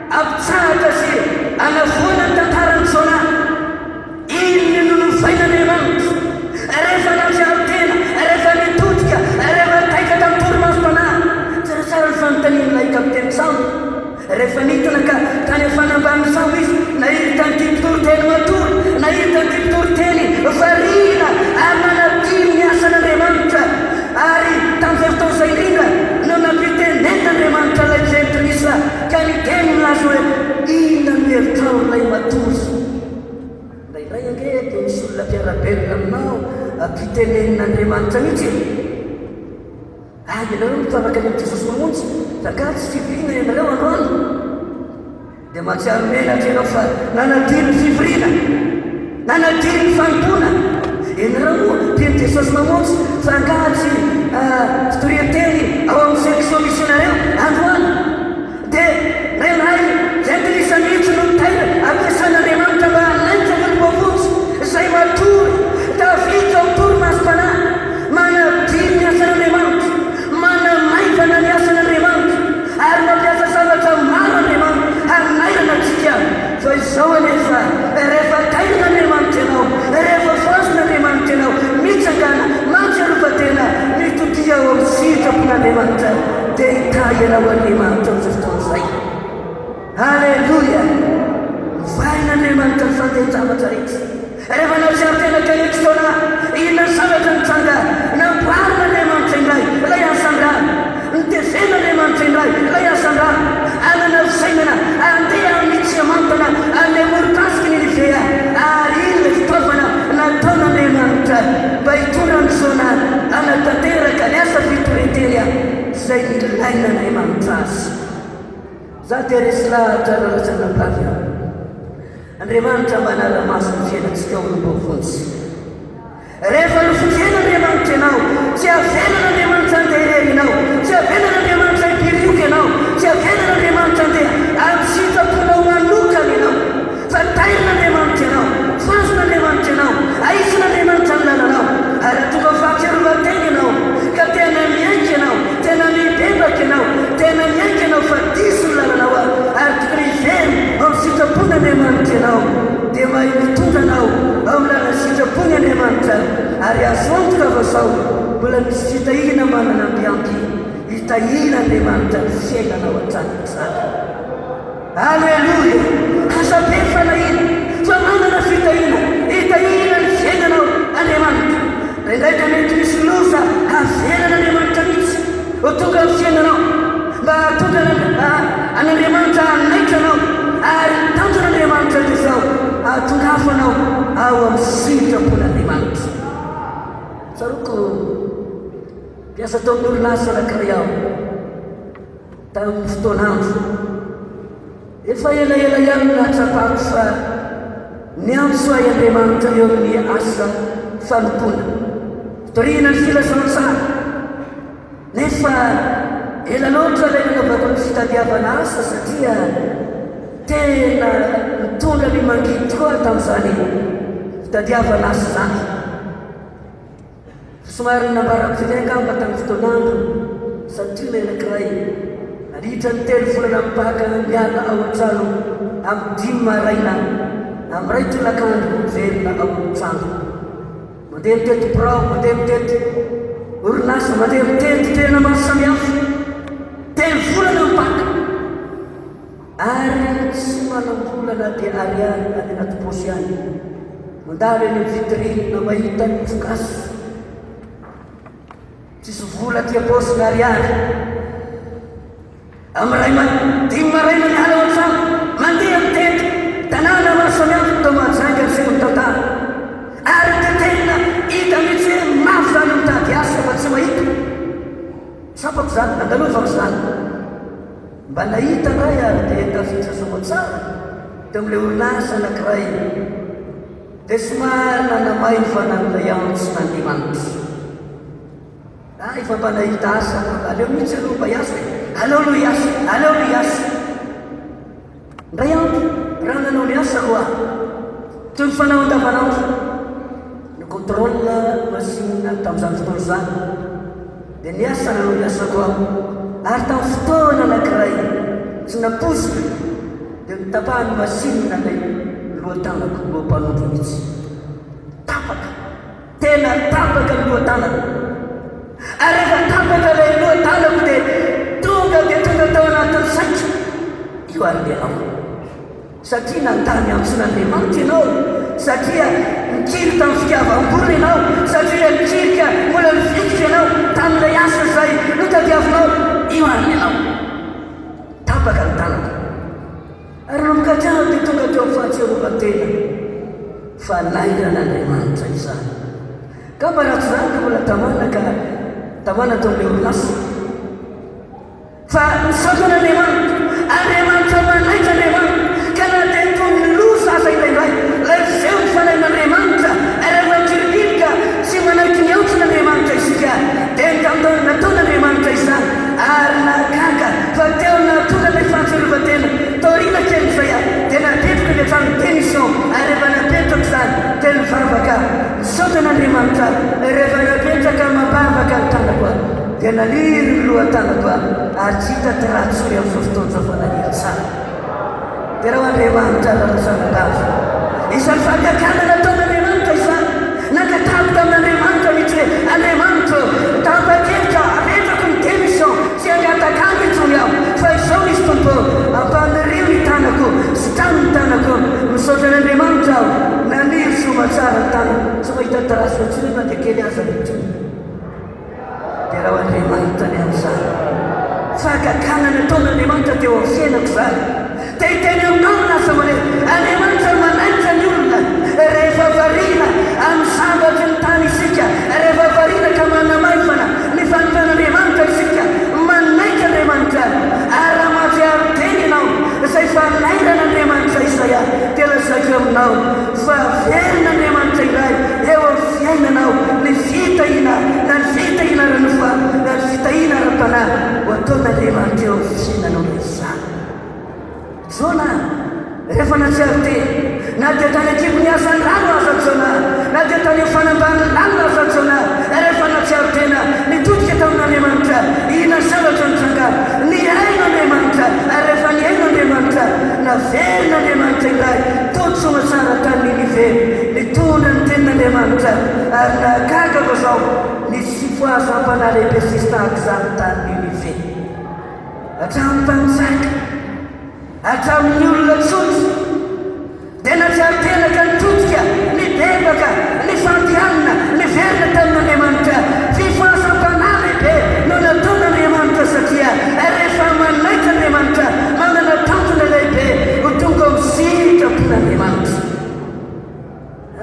hampitsahatra sy hanavoana ny tantaran'i Jona. Inona no novain'Andriamanitra rehefa nahatsiaro tena, rehefa nitodika, rehefa taitra tamin'ny torimasom-panahy? Jereo tsara ny fanontanian'ilay kapitenin-tsambo. Rehefa nidina ka tany amin'ny fanambanin'ny sambo izy, nahita an'ity mpitoriteny matory, nahita an'ity mpitoriteny variana ary nanadino ny asan'Andriamanitra. Ary tamin'izay fotoana izay indrindra no nampitenen'Andriamanitra ilay jentilisa ka niteny nilaza hoe, Inona no hevitrao ry ilay matory? Indraindray ange dia misy olona mpiara-belona aminao ampitenenin'Andriamanitra mihitsy e! Ah, ianareo mivavaka any amin'i Jesosy Mamonjy, fa angaha tsy fivoriana ianareo androany? Dia mahatsiaro menatra ianao fa nanadino ny fivoriana, nanadino ny fanompoana. Ianareo moa mpino Jesosy Mamonjy, fa angaha tsy fitorian-teny ao amin'ny section misy anareo androany? Dia indraindray jentilisa mihitsy no taira ampiasain'Andriamanitra mba hanaitra ny olom-boavonjy izay matory, tafiditra ao torimasom-panahy, manadino ny asan'Andriamanitra, manamaivana ny asan'Andriamanitra, ary mampiasa zavatra maro Andriamanitra hanairana antsika. Fa izao anefa, rehefa tairin'Andriamanitra ianao, rehefa voazon'Andriamanitra ianao, mitsangàna, mahatsiarova tena, mitodia ao amin'ny sitrapon'Andriamanitra, dia hitahy anao Andriamanitra amin'izay fotoana izay. Aleloia! Novain'Andriamanitra ny fandehan-javatra rehetra. Rehefa nahatsiaro tena teny an-kitaona, inona ny zavatra nitranga? Namboarin'Andriamanitra indray ilay asan-drano. Noteven'Andriamanitra indray ilay asan-drano. Hanana fisainana handeha amin'ny tsy amantana any amoron-tasik'i Ninivea, ary iny ilay fitaovana nataon'Andriamanitra mba hitondra an'i Jona hanatanteraka ny asa fitorian-teny izay nilain'Andriamanitra azy. Za dia resy lahatra rahalahy sy anabavy a! Andriamanitra manara-maso ny fiainantsika olom-boavonjy. Rehefa nofonjen'Andriamanitra ianao, tsy avelan'Andriamanitra handeha irery ianao, tsy avelan'Andriamanitra hibirioka ianao, tsy avelan'Andriamanitra handeha amin'ny sitraponao manokana ianao, fa tairin'Andriamanitra ianao, fazon'Andriamanitra ianao, ahitsin'Andriamanitra ny lalanao, ary raha tonga fahatsiarovan-tena ianao, ka tena miaiky ianao, tena mibebaka ianao, tena miaiky ianao fa diso ny lalanao ary tokony hiverina amin'ny sitrapon'Andriamanitra ianao, dia mahay mitondra anao ao amin'ny lalan'ny sitrapony Andriamanitra, ary azo antoka fa sao mbola misy fitahiana manana ambiampy hitahian'Andriamanitra ny fiainanao hatrany hatrany. Aleloia! Aza be fanahiana fa manana fitahiana hitahiana ny fiainanao Andriamanitra. Indraindray dia mety misy loza havelan'Andriamanitra mihitsy ho tonga amin'ny fiainanao mba hahatonga an'Andriamanitra hanaitra anao ary ny tanjon'Andriamanitra dia izao, hahatongava anao ao amin'ny sitrapon'Andriamanitra. Tsaroako, mpiasa tao amin'ny orinasa anankiray aho. Tamin'ny fotoan'andro efa elaela ihany no nahatsapako fa niantso ahy Andriamanitra eo amin'ny asa fanompoana, fitoriana ny filazantsara. Nefa ela loatra ilay nanaovako ny fitadiavana asa satria tena nitondra ny mangidy tokoa aho tamin'izany fitadiavana asa izany. Somary nambarako indray angamba tamin'ny fotoan'andro satria ilay anankiray nandritra ny telo volana mipaka miala ao an-trano amin'ny dimy maraina amin'ny iray tolakandro miverina ao an-trano. Mandeha mitety birao, mandeha mitety orinasa, mandeha mitety toerana maro samihafa. Telo volana mipaka. Ary tsy manam-bola na dia ariary any anaty paosy any. Mandalo eny amin'ny vitrine mahita ny mofogasy. Tsisy vola aty am-paosy na ariary. Amin'ny iray ma, dimy maraina miala ao an-trano, mandeha mitety tanàna maro samihafa tao Mahajanga niseho ny tantara. Ary dia tena hita mihitsy hoe mafy izany mitady asa fa tsy mahita. Tsapako izany, nandalovako izany. Mba nahita indray ary dia tafiditra soamantsara teo amin'ilay orinasa anankiray. Dia somary nanamaivana an'ilay antson'Andriamanitra. Ah, efa mba nahita asa fa aleo mihitsy aloha mba hiasa e. Aleo aloha hiasa, aleo aloha hiasa. Indray andro, raha nanao ny asako aho, toy ny fanao andavanandro, ny contrôle machine tamin'izany fotoana izany, dia niasa nanao ny asako aho, ary tamin'ny fotoana anankiray tsy nampoiziko, dia notapahan'ny machine ilay loha-tanako, loha-panondro mihitsy. Tapaka. Tena tapaka ny loha-tanako. Ary rehefa tapaka ilay loha-tanako dia tonga dia tonga tao anatin'ny saiko, io ary ny anao. Satria nandà ny antson'Andriamanitra ianao, satria nikiry tamin'ny fitiavam-bola ianao, satria nikirika mbola nifikitra ianao tamin'ilay asa izay notadiavinao, io ary ny anao. Tapaka ny tanako. Ary nanomboka hatrany dia tonga teo amin'ny fahatsiarovan-tena fa nairan'Andriamanitra izany. Angamba raha tsy izany dia mbola tamana ka tamana tao amin'ilay orinasa. Fa misaotra an'Andriamanitra, Andriamanitra manaitra Andriamanitra, ka na dia toy ny loza aza indraindray ilay fiseho ny fanahin'Andriamanitra, rehefa mikiribiby tsy manaiky ny antson'Andriamanitra isika, dia nataon'Andriamanitra izany ary nahagaga fa teo nahatonga ilay fahatsiarovan-tena taoriana kelin'izay aho dia napetrako avy hatrany démission ary rehefa napetrako izany dia nivavaka nisaotra an'Andriamanitra aho rehefa napetraka amam-bavaka ny tanako aho dia naniry ny lohan-tanako aho ary tsy hita traha intsony amin'izao fotoana izao fa naniry tsara. Derao Andriamanitra ry zanadavy. Izany fahagagana nataon'Andriamanitra izany. Nangatahako tamin'Andriamanitra mihitsy hoe, Andriamanitra ô, tapa-kevitra apetrako ny démission, tsy hangataka andro intsony aho, fa izao misy Tompo ô, ampanirio ny tanako, sitrano ny tanako. Misaotra an'Andriamanitra aho, naniry soamatsara ny tanako. Tsy mahita trace intsony na dia kely aza ny intsony. Derao Andriamanitra ny amin'izany. Fahagagana nataon'Andriamanitra teo amin'ny fiainako izany. Te hiteny aminao ny lasa mandeha. Andriamanitra manaitra ny olona rehefa variana amin'ny zavatry ny tany isika, rehefa variana ka manamaivana ny fanompan'Andriamanitra isika. Manaitra Andriamanitra. Ary raha mahatsiaro tena ianao izay fanairan'Andriamanitra izay aho dia lazaiko aminao fa velon'Andriamanitra indray eo amin'ny fiainanao ny fitahiana na ny fitahiana ara-nofo na ny fitahiana ara-panahy ho ataon'Andriamanitra eo amin'ny fiainanao izany. Jona, rehefa nahatsiaro tena, na dia tany an-kibon'ny hazandrano aza Jona, na dia tany amin'ny fanambanin'ny lalina aza Jona, rehefa nahatsiaro tena, nitodika tamin'Andriamanitra, inona ny zavatra nitranga? Nihaino Andriamanitra, ary rehefa nihaino Andriamanitra, naverin'Andriamanitra indray tody soamatsara tany Ninive, nitondra ny tenin'Andriamanitra, ary nahagaga fa izao, nisy fifohazam-panahy lehibe sisy tahaka izany tany Ninive. Hatramin'ny mpanjaka, hatramin'ny olona tsotra, dia nahatsiaro tena ka nitodika, nibebaka, nifandianina, niverina tamin'Andriamanitra. Fifohazam-panahy lehibe no nataon'Andriamanitra satria rehefa manaitra Andriamanitra, manana tanjona lehibe ho tonga ao amin'ny sitrapon'Andriamanitra.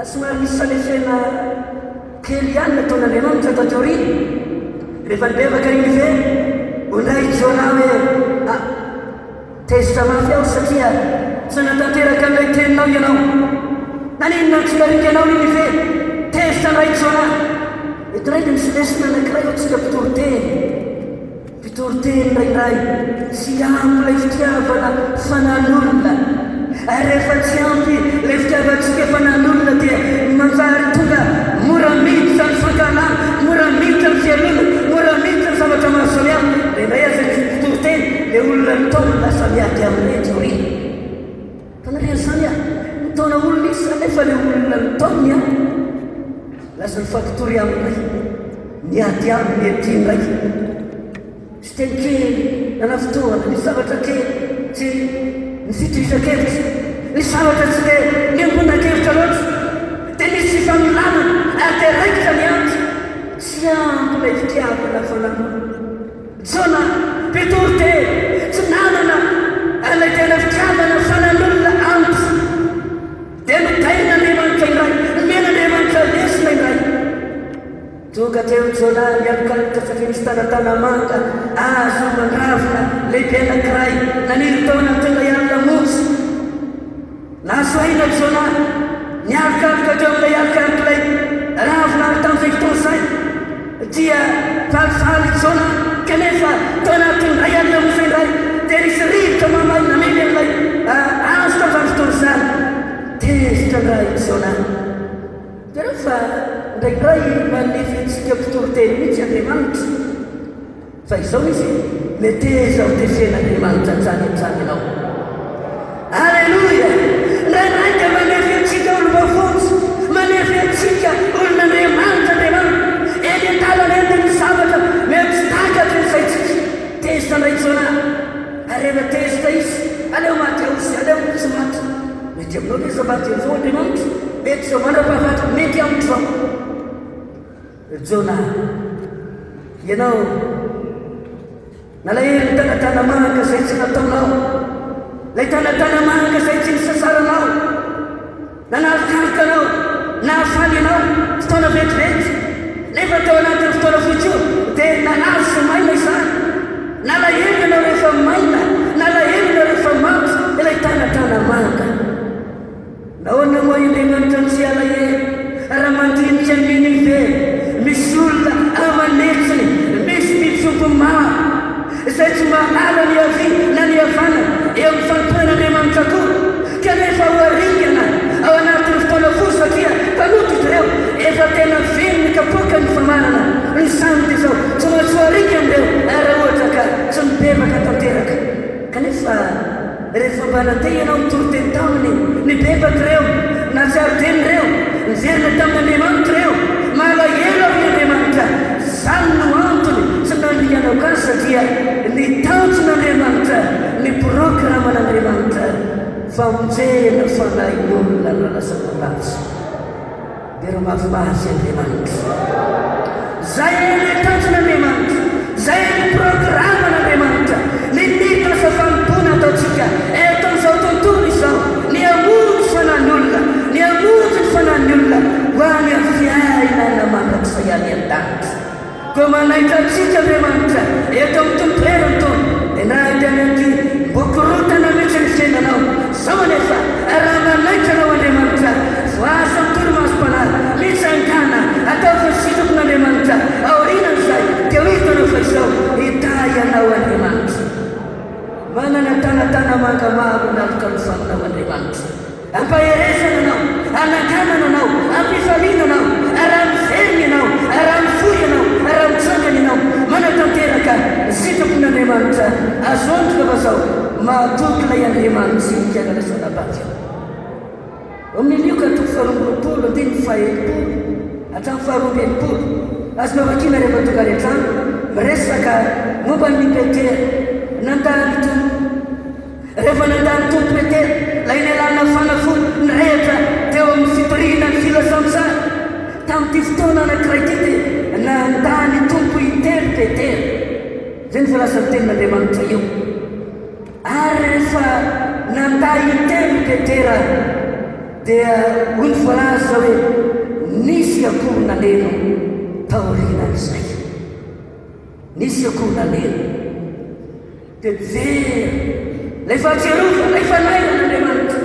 Somary nisy fanefena kely ihany nataon'Andriamanitra taty aoriana. Rehefa nibebaka i Nive, hoy indray i Jona hoe, Ah, tezitra mafy aho satria tsy nanatanteraka an'ilay teninao ianao. Naninona no tsy naringanao i Nive? Tezitra indray i Jona. Eto indray dia misy lesona anankiray ho antsika mpitory teny. Mpitory teny indraindray tsy ampy ilay fitiavana fanan'olona. Ary rehefa tsy ampy ilay fitiavantsika fanan'olona dia manjary tonga mora miditra ny fankahalana, mora miditra ny fialonana, mora miditra ny zavatra maro samihafa. Indraindray aza ny mpitory teny, ilay olona nitaona lasa miady aminy aty aoriana. Hitanareo izany an? Nitaona olona izy kanefa ilay olona nitaoniny an, lasa nifampitory aminy indray, niady aminy ety indray. Nisy teny kely nanafintohana, nisy zavatra kely tsy nifitohizan-kevitra, nisy zavatra tsy dia niombondan-kevitra loatra, dia nisy fifanolanana ary dia raikitra ny ady. Tsy ampy ilay fitiavana fananona. Jona, mpitory teny, tsy. Tonga teo i Jonah nialokaloka satria nisy tanatana-manga azo mandravona lehibe anankiray naniry tao anatin'ilay alina monja. Nahazo aina i Jonah nialokaloka teo amin'ilay alokalok'ilay ravina ary tamin'izay fotoana izay dia falifaly i Jonah kanefa tao anatin'ilay alina monja indray dia nisy rivotra mamay namely an'ilay hazo tamin'izany fotoana izany. Tezitra indray i Jonah. Jereo fa indraindray manefy antsika mpitory teny mihitsy Andriamanitra. Fa izao izy, meteza ho tefen'Andriamanitra hatrany hatrany ianao. Aleloia! Indraindray dia manefy antsika olom-boavonjy, manefy antsika olon'Andriamanitra Andriamanitra. Eny an-dalana eny dia misy zavatra mety tsy takatry ny saintsika. Tezitra indray Jonah. Ary rehefa tezitra izy, aleo maty aho sy aleo tsy maty. Mety aminao ve izao valinteny izao Andriamanitra? Mety izao mandra-pahafatiko, mety amiko izao. Ry Jona, ianao nalahelo ny tanatana-manga izay tsy nataonao, ilay tanatana-manga izay tsy nisasaranao, nanalokaloka anao, nahafaly anao fotoana vetivety, nefa tao anatin'ny fotoana fohy koa dia nalazo sy maina izany. Nalahelo ianao rehefa maina, nalahelo ianao rehefa maty ilay tanatana-manga. Nahoana moa Andriamanitra no tsy alahelo raha mandinika an'i Ninive? Misy olona aman'hetsiny, misy mpitsopo maro izay tsy mahalala ny havia na ny havanana eo amin'ny fanompoan'Andriamanitra akory, kanefa ho aringana ao anatin'ny fotoana fohy satria mpanota izy ireo, efa tena feno ny kapoaka ny famarana ny samy dia izao, tsy maintsy ho aringana ireo raha ohatra ka tsy mibebaka tanteraka. Kanefa rehefa mba nandeha ianao nitory teny taminy, nibebaka ireo, nahatsiaro tena ireo, niverina tamin'Andriamanitra ireo, malahelo aho ry Andriamanitra, izany no antony tsy nandringanako azy satria ny tanjon'Andriamanitra, ny programan'Andriamanitra, famonjena fanahin'olona no nanasana ratsy. Dera mafimafy Andriamanitra. Zay ilay tanjon'Andriamanitra, zay ny programan'Andriamanitra, ny mito asa fanompoana ataontsika eto amin'izao tontolo izao, ny hamonjy fanahin'olona, ny hamonjy ny fanahin'ny olona ho any amin'ny fiainana mandrakizay any an-danitra. Koa manaitra antsika Andriamanitra eto amin'ny Tompo toerany Tompo dia na dia mety mbo korontana mihitsy ny fiainanao zao anefa raha manaitra anao Andriamanitra voaasa amin'ny torimasom-panahy mitsangàna ataovy ny sitrapon'Andriamanitra aorianan'izay dia ho hitanao fa izao hitahy anao Andriamanitra manana tanatana-manga maro nalokalofaninao Andriamanitra. Ampaherezana anao, ananganana anao, ampifaliana anao, raha miverina ianao, raha mifoha ianao, raha mitsangana ianao, manatanteraka ny sitrapon'Andriamanitra. Azo antoka fa izao, mahatoky ilay Andriamanitsika nanasana-bady io. Ao amin'ny Lioka toko faharoa amby roapolo, andininy fahaenimpolo hatramin'ny faharoa amby enimpolo, azonao vakiana rehefa tonga any an-trano, miresaka momba an'i Petera nandà ny Tompo. Rehefa nandà ny Tompo Petera, ilay lehilahy nafana fo nirehitra teo amin'ny fitoriana ny filazantsara, tamin'ity fotoana anankiray ity dia nandà ny Tompo intelo Petera. Izay no voalazan'ny Tenin'Andriamanitra io. Ary rehefa nandà intelo Petera, dia hoy ny voalaza hoe, Nisy akoho naneno taorianan'izay. Nisy akoho naneno. Dia very ilay fahatsiarovana, ilay fanairana Andriamanitra,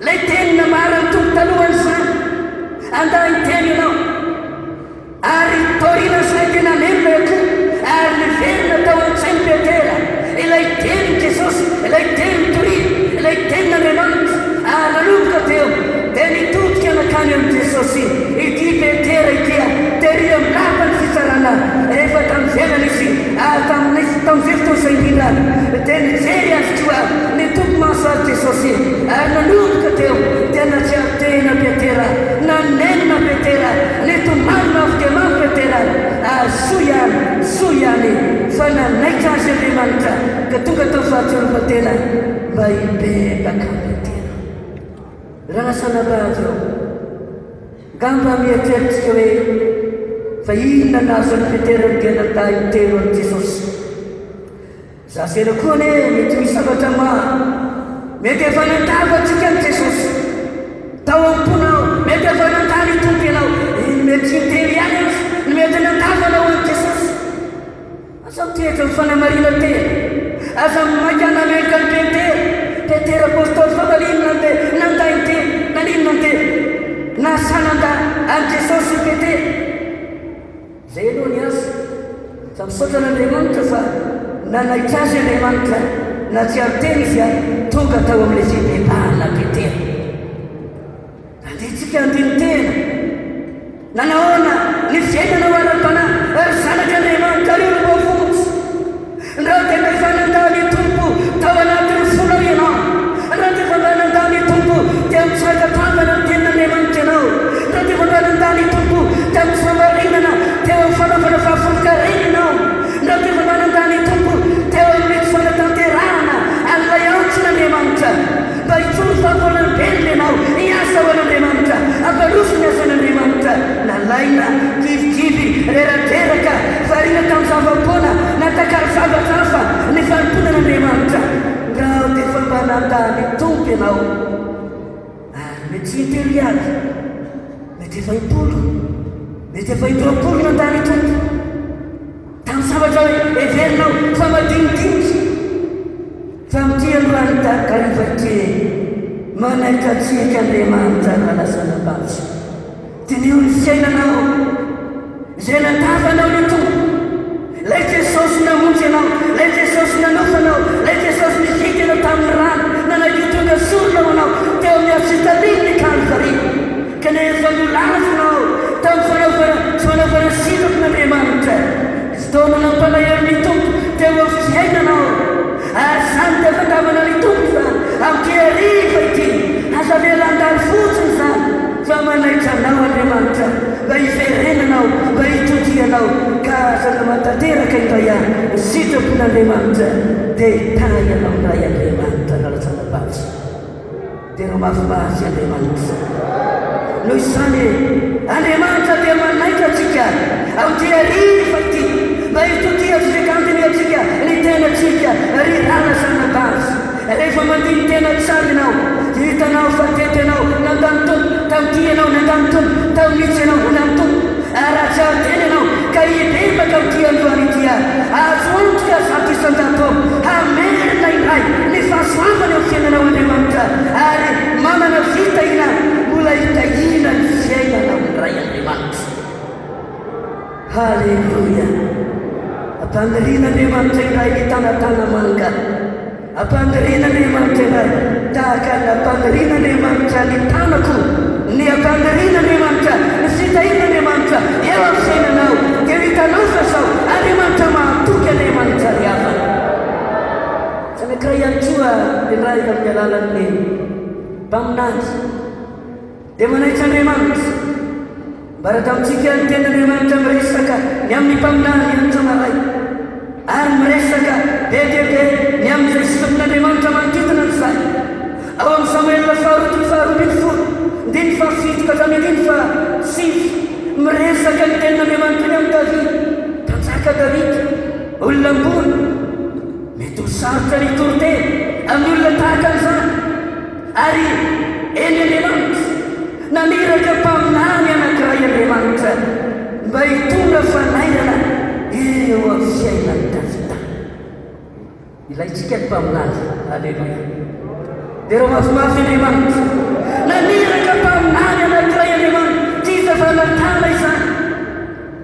ilay teny nambaran'ny Tompo talohan'izany, Andaha hiteny ianao. Ary taorian'izay dia naneno ilay akoho, ary niverina tao an-tsain'i Petera ilay tenin'i Jesosy, ilay teny nitoriany, ilay tenin'Andriamanitra. Ary nanomboka teo dia nitodika nankany amin'i Jesosy ity Petera ity, tery amin'ny lapan'ny fitsarana, rehefa tamin'ny ivelany izy. Ary tamin'ny tamin'izay fotoana izay indrindra dia nijery azy koa ny Tompo maso azy Jesosy, ary nanomboka teo dia nahatsiaro tena Petera, nanenina Petera, nitomany mafy dia mafy Petera, ary soa ihany, soa ihany fa nanaitra azy Andriamanitra ka tonga tao fahatsiarovan-tena mba hibebaka Petera. Raha lasa nabady aho. Angamba mieritreritsika hoe, 'Fa inona no nahazo an'i Petera ny dia nandà intelo an'i Jesosy? Za sy ianao koa anie mety misy zavatra maro mety efa nandavantsika an'i Jesosy tao am-ponao. Mety efa nandà ny Tompo ianao, eny mety tsy intelo ihany aza, ny mety. Toetra ny fanamarinan-tena. Aza maika hanameloka an'i Petera. Petera apostoly fa maninona no dia nandà i Te, naninona no dia nahasahy nandà an'i Jesosy i Petera? Izay aloha ny azy. Fa misaotra an'Andriamanitra fa nanaitra azy Andriamanitra, nahatsiaro tena izy ary tonga tao amin'ilay fibebahana Petera. Andeha tsika handini-tena. Nanahoana ny fiainanao ara-panahy, ry zanak'Andriamanitra, ry olom-boavonjy? Raha dia mba efa nandà ny Tompo tao anatin'ny fonao ianao, raha dia efa mba nandà ny Tompo teo amin'ny tsy fankatoavana ny Tenin'Andriamanitra ianao, raha dia efa mba nandà ny Tompo tamin'ny tsy fahamarinana teo amin'ny fanaovana fahafolonkarena ianao, raha dia efa mba nandà ny Tompo teo amin'ny tsy fanatanterahana an'ilay antson'Andriamanitra, Mba hijoro vavolombelona ianao, hiasa ho an'Andriamanitra, hampandroso ny asan'Andriamanitra. Nalaina, kivikivy, reradreraka, variana tamin'ny zava-poana, natakalo zavatra hafa ny fanompoana an'Andriamanitra. Ndrao dia efa mba nandà ny Tompo ianao. Ary mety tsy intelo ihany, mety efa impolo, mety efa indroapolo nandà ny Tompo. Tamin'ny zavatra heverinao fa madinidinika. Fa amin'ity androany takariva ity, manaitra antsika Andriamanitra manasa-nabavy. Diniho ny fiainanao, izay nandavanao ny Tompo, ilay Jesosy namonjy anao, ilay Jesosy nanofa anao, ilay Jesosy nividy anao tamin'ny rany, nanadio tonga sorona ho anao teo amin'ny hazofijalian'ny Kalvary. Kanefa nolavinao tamin'ny fanaovana tsy fanaovana sitrapon'Andriamanitra. Fotoana nampalahelo ny Tompo teo amin'ny fiainanao, ary izany dia fandavana ny Tompo izany amin'ity hariva ity. Aza avela handalo fotsiny izany, fa manaitra anao Andriamanitra mba hiverenanao, mba hitodihanao, ka aza manatanteraka indray ahy ny sitrapon'Andriamanitra, dia hitahy anao indray Andriamanitra Ralatsandabavy. Tena mafimafy Andriamanitra. Noho izany, Andriamanitra dia manaitra antsika amin'ity hariva ity mba hitokia sy handinihantsika ny tenantsika, ry rahalahy sy anabavy. Rehefa mandini-tena tsara ianao, dia hitanao fa teto ianao nandà ny Tompo, tamin'ity ianao nandà ny Tompo, tamin'itsy ianao nandà ny Tompo. Ary raha tsy hahateny ianao ka hibebaka amin'ity androany ity aho, azo antoka 100% hamerina indray ny fahasoavany eo amin'ny fiainanao Andriamanitra ary manana fitahiana mbola hitahiana ny fiainanao indray Andriamanitra. Haleloia! Ampanirian'Andriamanitra indray ny tanatana-manga. Ampanirian'Andriamanitra indray, tahaka ny nampanirian'Andriamanitra ny tanako, ny ampanirian'Andriamanitra, ny fitahian'Andriamanitra eo amin'ny fiainanao, dia ho hitanao fa izao, Andriamanitra mahatoky Andriamanitra ry havana. Tsy anankiray ihany koa indray amin'ny alalan'ny mpaminany. Dia manaitra Andriamanitra. Ambara tamintsika ny tenin'Andriamanitra miresaka ny amin'ny mpaminany anio maraina, ary miresaka be dia be ny amin'izay sitrapon'Andriamanitra manodidina an'izay. Ao amin'ny Samoela faharoa toko faha-12, andininy fahafito ka hatramin'ny andininy fahasivy, miresaka ny tenin'Andriamanitra ny amin'i Davida, mpanjaka Davida, olona ambony. Mety ho sarotra ny hitory teny amin'ny olona tahaka an'izany. Ary eny Andriamanitra, naniraka mpaminany anankiray Andriamanitra mba hitondra fanairana eo amin'ny fiainan'i Davida. Ilaintsika ny mpaminany. Aleloia. Derao mafimafy Andriamanitra. Naniraka mpaminany anankiray Andriamanitra. Tsy iza fa Natana izany.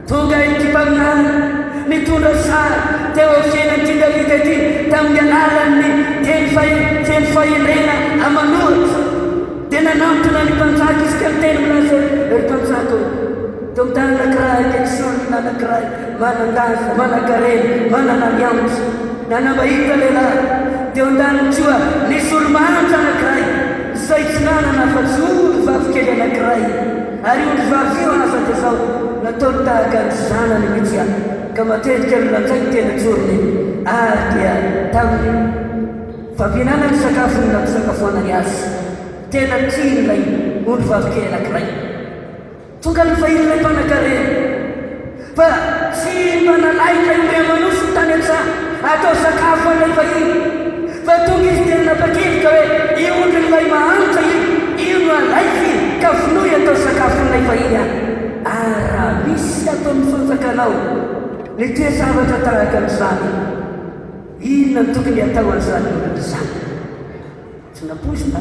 Tonga ity mpaminany nitondra sary teo amin'ny fiainan'ity Davida ity tamin'ny alalan'ny teny feno fahendrena aman'ohatra. Dia nanantona ny mpanjaka izy ka niteny milaza hoe, Ry mpanjaka ô, teo amin'ny tany anankiray dia nisy olona anankiray manan-daza, manan-karena, manana ny ampy. Nanambahita lehilahy. Teo an-daniny koa nisy olo-mahantra anankiray izay tsy nanana afa-tsy ondrivavy kely anankiray. Ary io ondrivavy io aza dia izao nataony tahaka ny zanany mihitsy ihany, ka matetika nolanjainy teny an-tsorony, ary dia tamin'ny fampihinanany sakafo no nampisakafoanany azy. Tena tiany ilay ondrivavy kely anankiray. Tonga ny vahiny ilay mpanankarena, fa tsy mba nalain'ilay omby aman'osy ny tany an-tsaha hatao sakafo an'ilay vahiny, fa tonga izy dia nanapa-kevitra hoe io ondrin'ilay mahantra io, io no alaiko io ka vonoy hatao sakafon'ilay vahiny aho. Ary raha misy ato amin'ny fanjakanao ny toe-javatra tahaka. tahaka an'izany, inona no tokony hatao an'izany olona izany? Tsy nampoizina.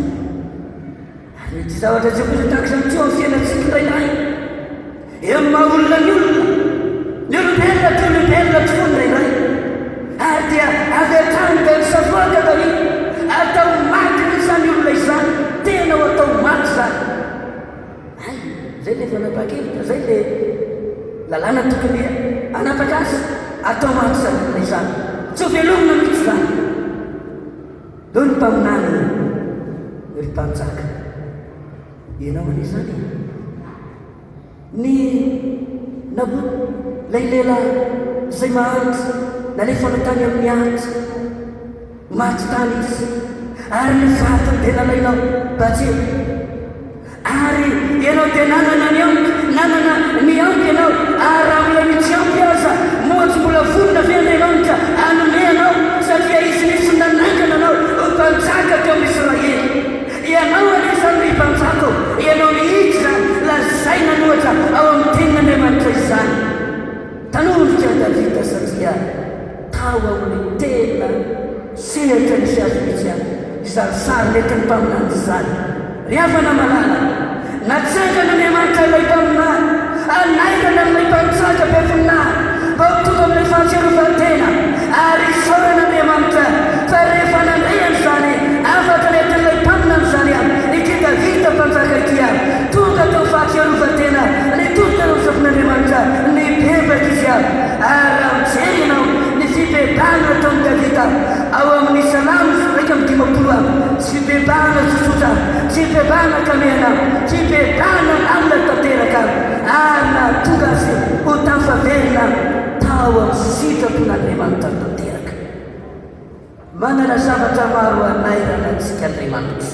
Ary mety hisy zavatra tsy ampoizina tahaka izany koa amin'ny fiainantsika indraindray. Eo amin'ny maha olona ny olona, ny olombelona dia olombelona tokoa indraindray. Ary dia avy hatrany dia nisafoaka Davida, atao maty mihitsy izany olona izany, tena ho atao maty izany. Hay, izay ilay fanapahan-kevitra, izay ilay lalàna tokony hanapaka azy, atao maty izany olona izany. Tsy ho velomina mihitsy izany. Hoy ny mpaminany, Ry mpanjaka, ianao anie izany e! Ny Nabota, ilay lehilahy izay mahantra, nalefanao tany amin'ny ady, maty tany izy, ary ny vatony dia nalainao, Batseba. Ary ianao dia nanana ny ampy, nanana ny ampy ianao, ary raha mbola ny tsy ampy aza, moa tsy mbola vonona ve Andriamanitra hanome anao, satria Izy mihitsy no nanangana anao ho mpanjaka teo amin'ny Israely? Ianao anie izany ry mpanjaka ô, ianao mihitsy izany, lazaina an'ohatra ao amin'ny Tenin'Andriamanitra izany. Tanondrika Davida satria tao amin'ny tena sehatra nisy azy mihitsy izany sary nentin'ny mpaminany izany. Ry havana malala, natsangan'Andriamanitra ilay mpaminany hanairana an'ilay mpanjaka be voninahitra mba ho tonga amin'ilay fahatsiarovan-tena, ary isaorana Andriamanitra fa rehefa nandre an'izany hafatra nentin'ilay mpaminany izany ity Davida mpanjaka ity, tonga tao fahatsiarovan-tena nitodika tao amin'ny sofin'Andriamanitra, nibebaka izy ary raha mijery ianao ny fibebahana nataon'i Davida ao amin'ny Salamo 51 a, tsy fibebahana tsotsotra, tsy fibebahana ankamehana, fibebahana lalina tanteraka ary nahatonga azy ho tafaverina tao amin'ny sitrapon'Andriamanitra tanteraka. Manana zavatra maro hanairana antsika Andriamanitra.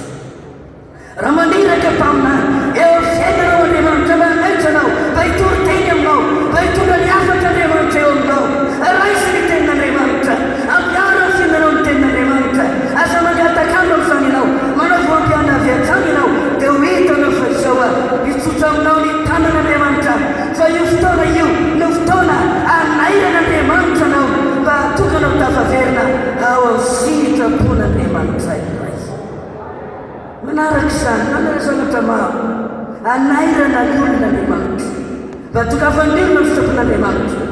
Raha maniraka mpaminany eo amin'ny fiainanao Andriamanitra mba hanaitra anao, mba hitory teny aminao, mba hitondra ny hafatr'Andriamanitra eo aminao. Raiso ny tenin'Andriamanitra. Ampiharo amin'ny fiainanao ny tenin'Andriamanitra. Aza mangataka andro amin'izany ianao. Manao voampiana avy hatrany ianao dia ho hitanao fa izao hitsotra aminao ny tanan'Andriamanitra fa io fotoana io no fotoana hanairan'Andriamanitra anao mba hahatonga anao tafaverina ao amin'ny sitrapon'Andriamanitra indray. Manaraka izany, manana zavatra maro hanairana ny olona Andriamanitra. Mba tongavan'ny olona ny sitrapon'Andriamanitra.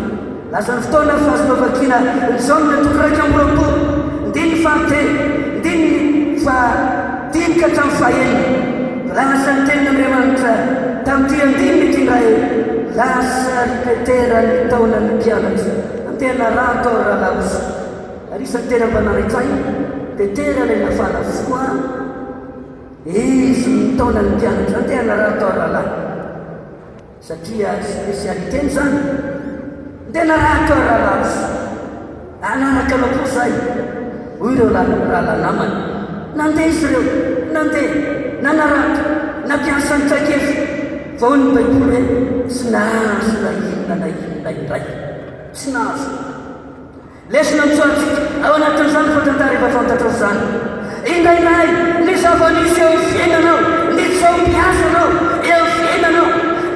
Lasa ny fotoana fa azonao vakiana ny Jaona toko 21, ndininy fahatelo, ndininy fahadimy ka hatramin'ny fahenina. Lasa ny tenin'Andriamanitra tamin'ity andininy ity indray. Lasa ry Petera nitaona ny mpianatra. Andeha narato aho rahalahy osa. Ary isan'ny tena mba nanaitra ahy, Petera ilay nafana fo an! Izy no nitaona ny mpianatra, andeha hanarato aho rahalahy, satria spécialité-ny izany, andeha hanarato aho rahalahy, hanaraka anao koa izahay, hoy ireo rahalahy namany. Nandeha izy ireo, nandeha, nanarato, nampiasa ny traikefa, fa hoy ny Baiboly hoe, tsy nahazo na inona na inona indray. Tsy nahazo. Lesona notsoahantsika ao anatin'izany fa tantara efa fantatrao izany. Indraindray ny zava-misy eo amin'ny fiainanao, ny tsy fahombiazanao eo amin'ny fiainanao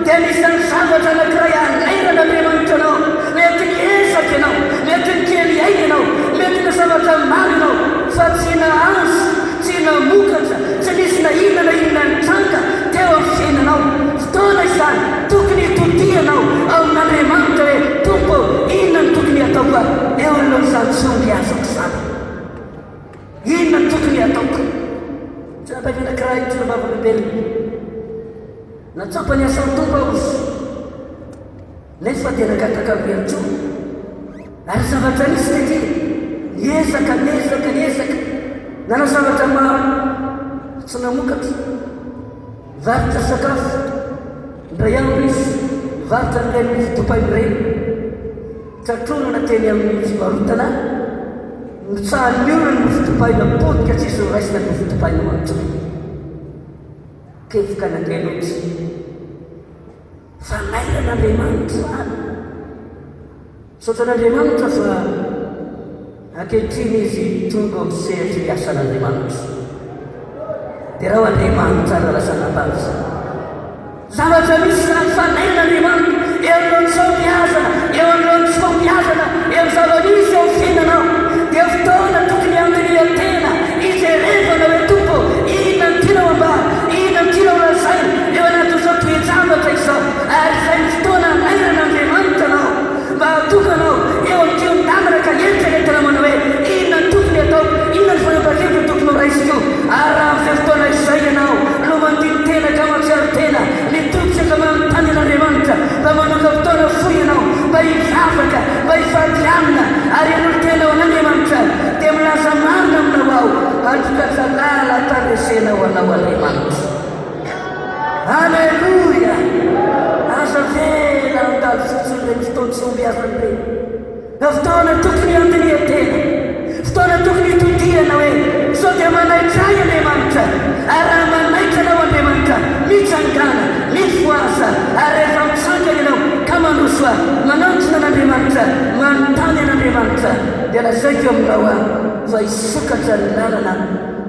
dia anisan'ny zavatra anankiray hanairan'Andriamanitra anao. Mety niezaka ianao, mety nikely aina ianao, mety nanao zavatra maro ianao fa tsy nahazo, tsy namokatra, tsy nisy na inona na inona nitranga teo amin'ny fiainanao. Fotoana izany tokony hitodihanao amin'Andriamanitra hoe, Tompo ô, inona no tokony hataoko eo anoloan'izany tsy ombiazako izany? Inona no tokony hataoko? Tsy nataiko anankiray intsony vavolombelona. Natsapa ny asan'ny Tompo aho izy. Nefa dia nangataka andro ihany koa. Ary zavatra nisy tety, niezaka, niezaka, niezaka, nanao zavatra maro, tsy namokatra. Nivarotra sakafo, indray andro izy, nivarotra an'ireny mofo dipaina ireny. Tratronana teny amin'ny fivarotana, notsahan'ny olona ny mofo dipaina, potika tsisy noraisina ny mofo dipaina manontolo. Kevoka nandeha nody. Fanairan'Andriamanitra izany. Misaotra an'Andriamanitra fa ankehitriny izy tonga ao amin'ny sehatry ny asan'Andriamanitra. Derao Andriamanitra raha lasa nambara izany. Zavatra misy izany fanairan'Andriamanitra. Eo anoloan'ny tsy fahombiazana, eo anoloan'ny tsy fahombiazana, eo amin'ny zava-misy eo amin'ny fiainanao, dia fotoana tokony handinihan-tena, hijerevana hoe, Tompo ô, inona no tianao ambara? Inona no tianao lazaina eo anatin'izao toe-javatra izao? Ary izay no fotoana hanairan'Andriamanitra anao, mba hahatonga anao eo amin'ny kihon-dalana ka hieritreretana manao hoe, Inona no tokony hataoko? Inona no fanapahan-kevitra tokony horaisiko? Ary raha amin'izay fotoana izay ianao no mandini-tena ka mahatsiaro tena, mitodika ka manontany an'Andriamanitra, mba manoka-potoana fohy ianao mba hivavaka, mba hifady hanina ary hanolo-tena ho an'Andriamanitra, dia milaza marina aminao aho, hanokatra lalam-pandresena ho anao Andriamanitra. Aleloia! Aza avela handalo fotsiny ireny fotoan-tsy ombiazana ireny. Fotoana tokony handinihan-tena, fotoana tokony hitodihana hoe, Sao dia manaitra ahy Andriamanitra? Ary raha manaitra anao Andriamanitra, mitsangàna, mifohaza, ary rehefa mitsangana ianao ka mandrosoa, manantona an'Andriamanitra, manontany an'Andriamanitra, dia lazaiko aminao aho fa hisokatra ny lalana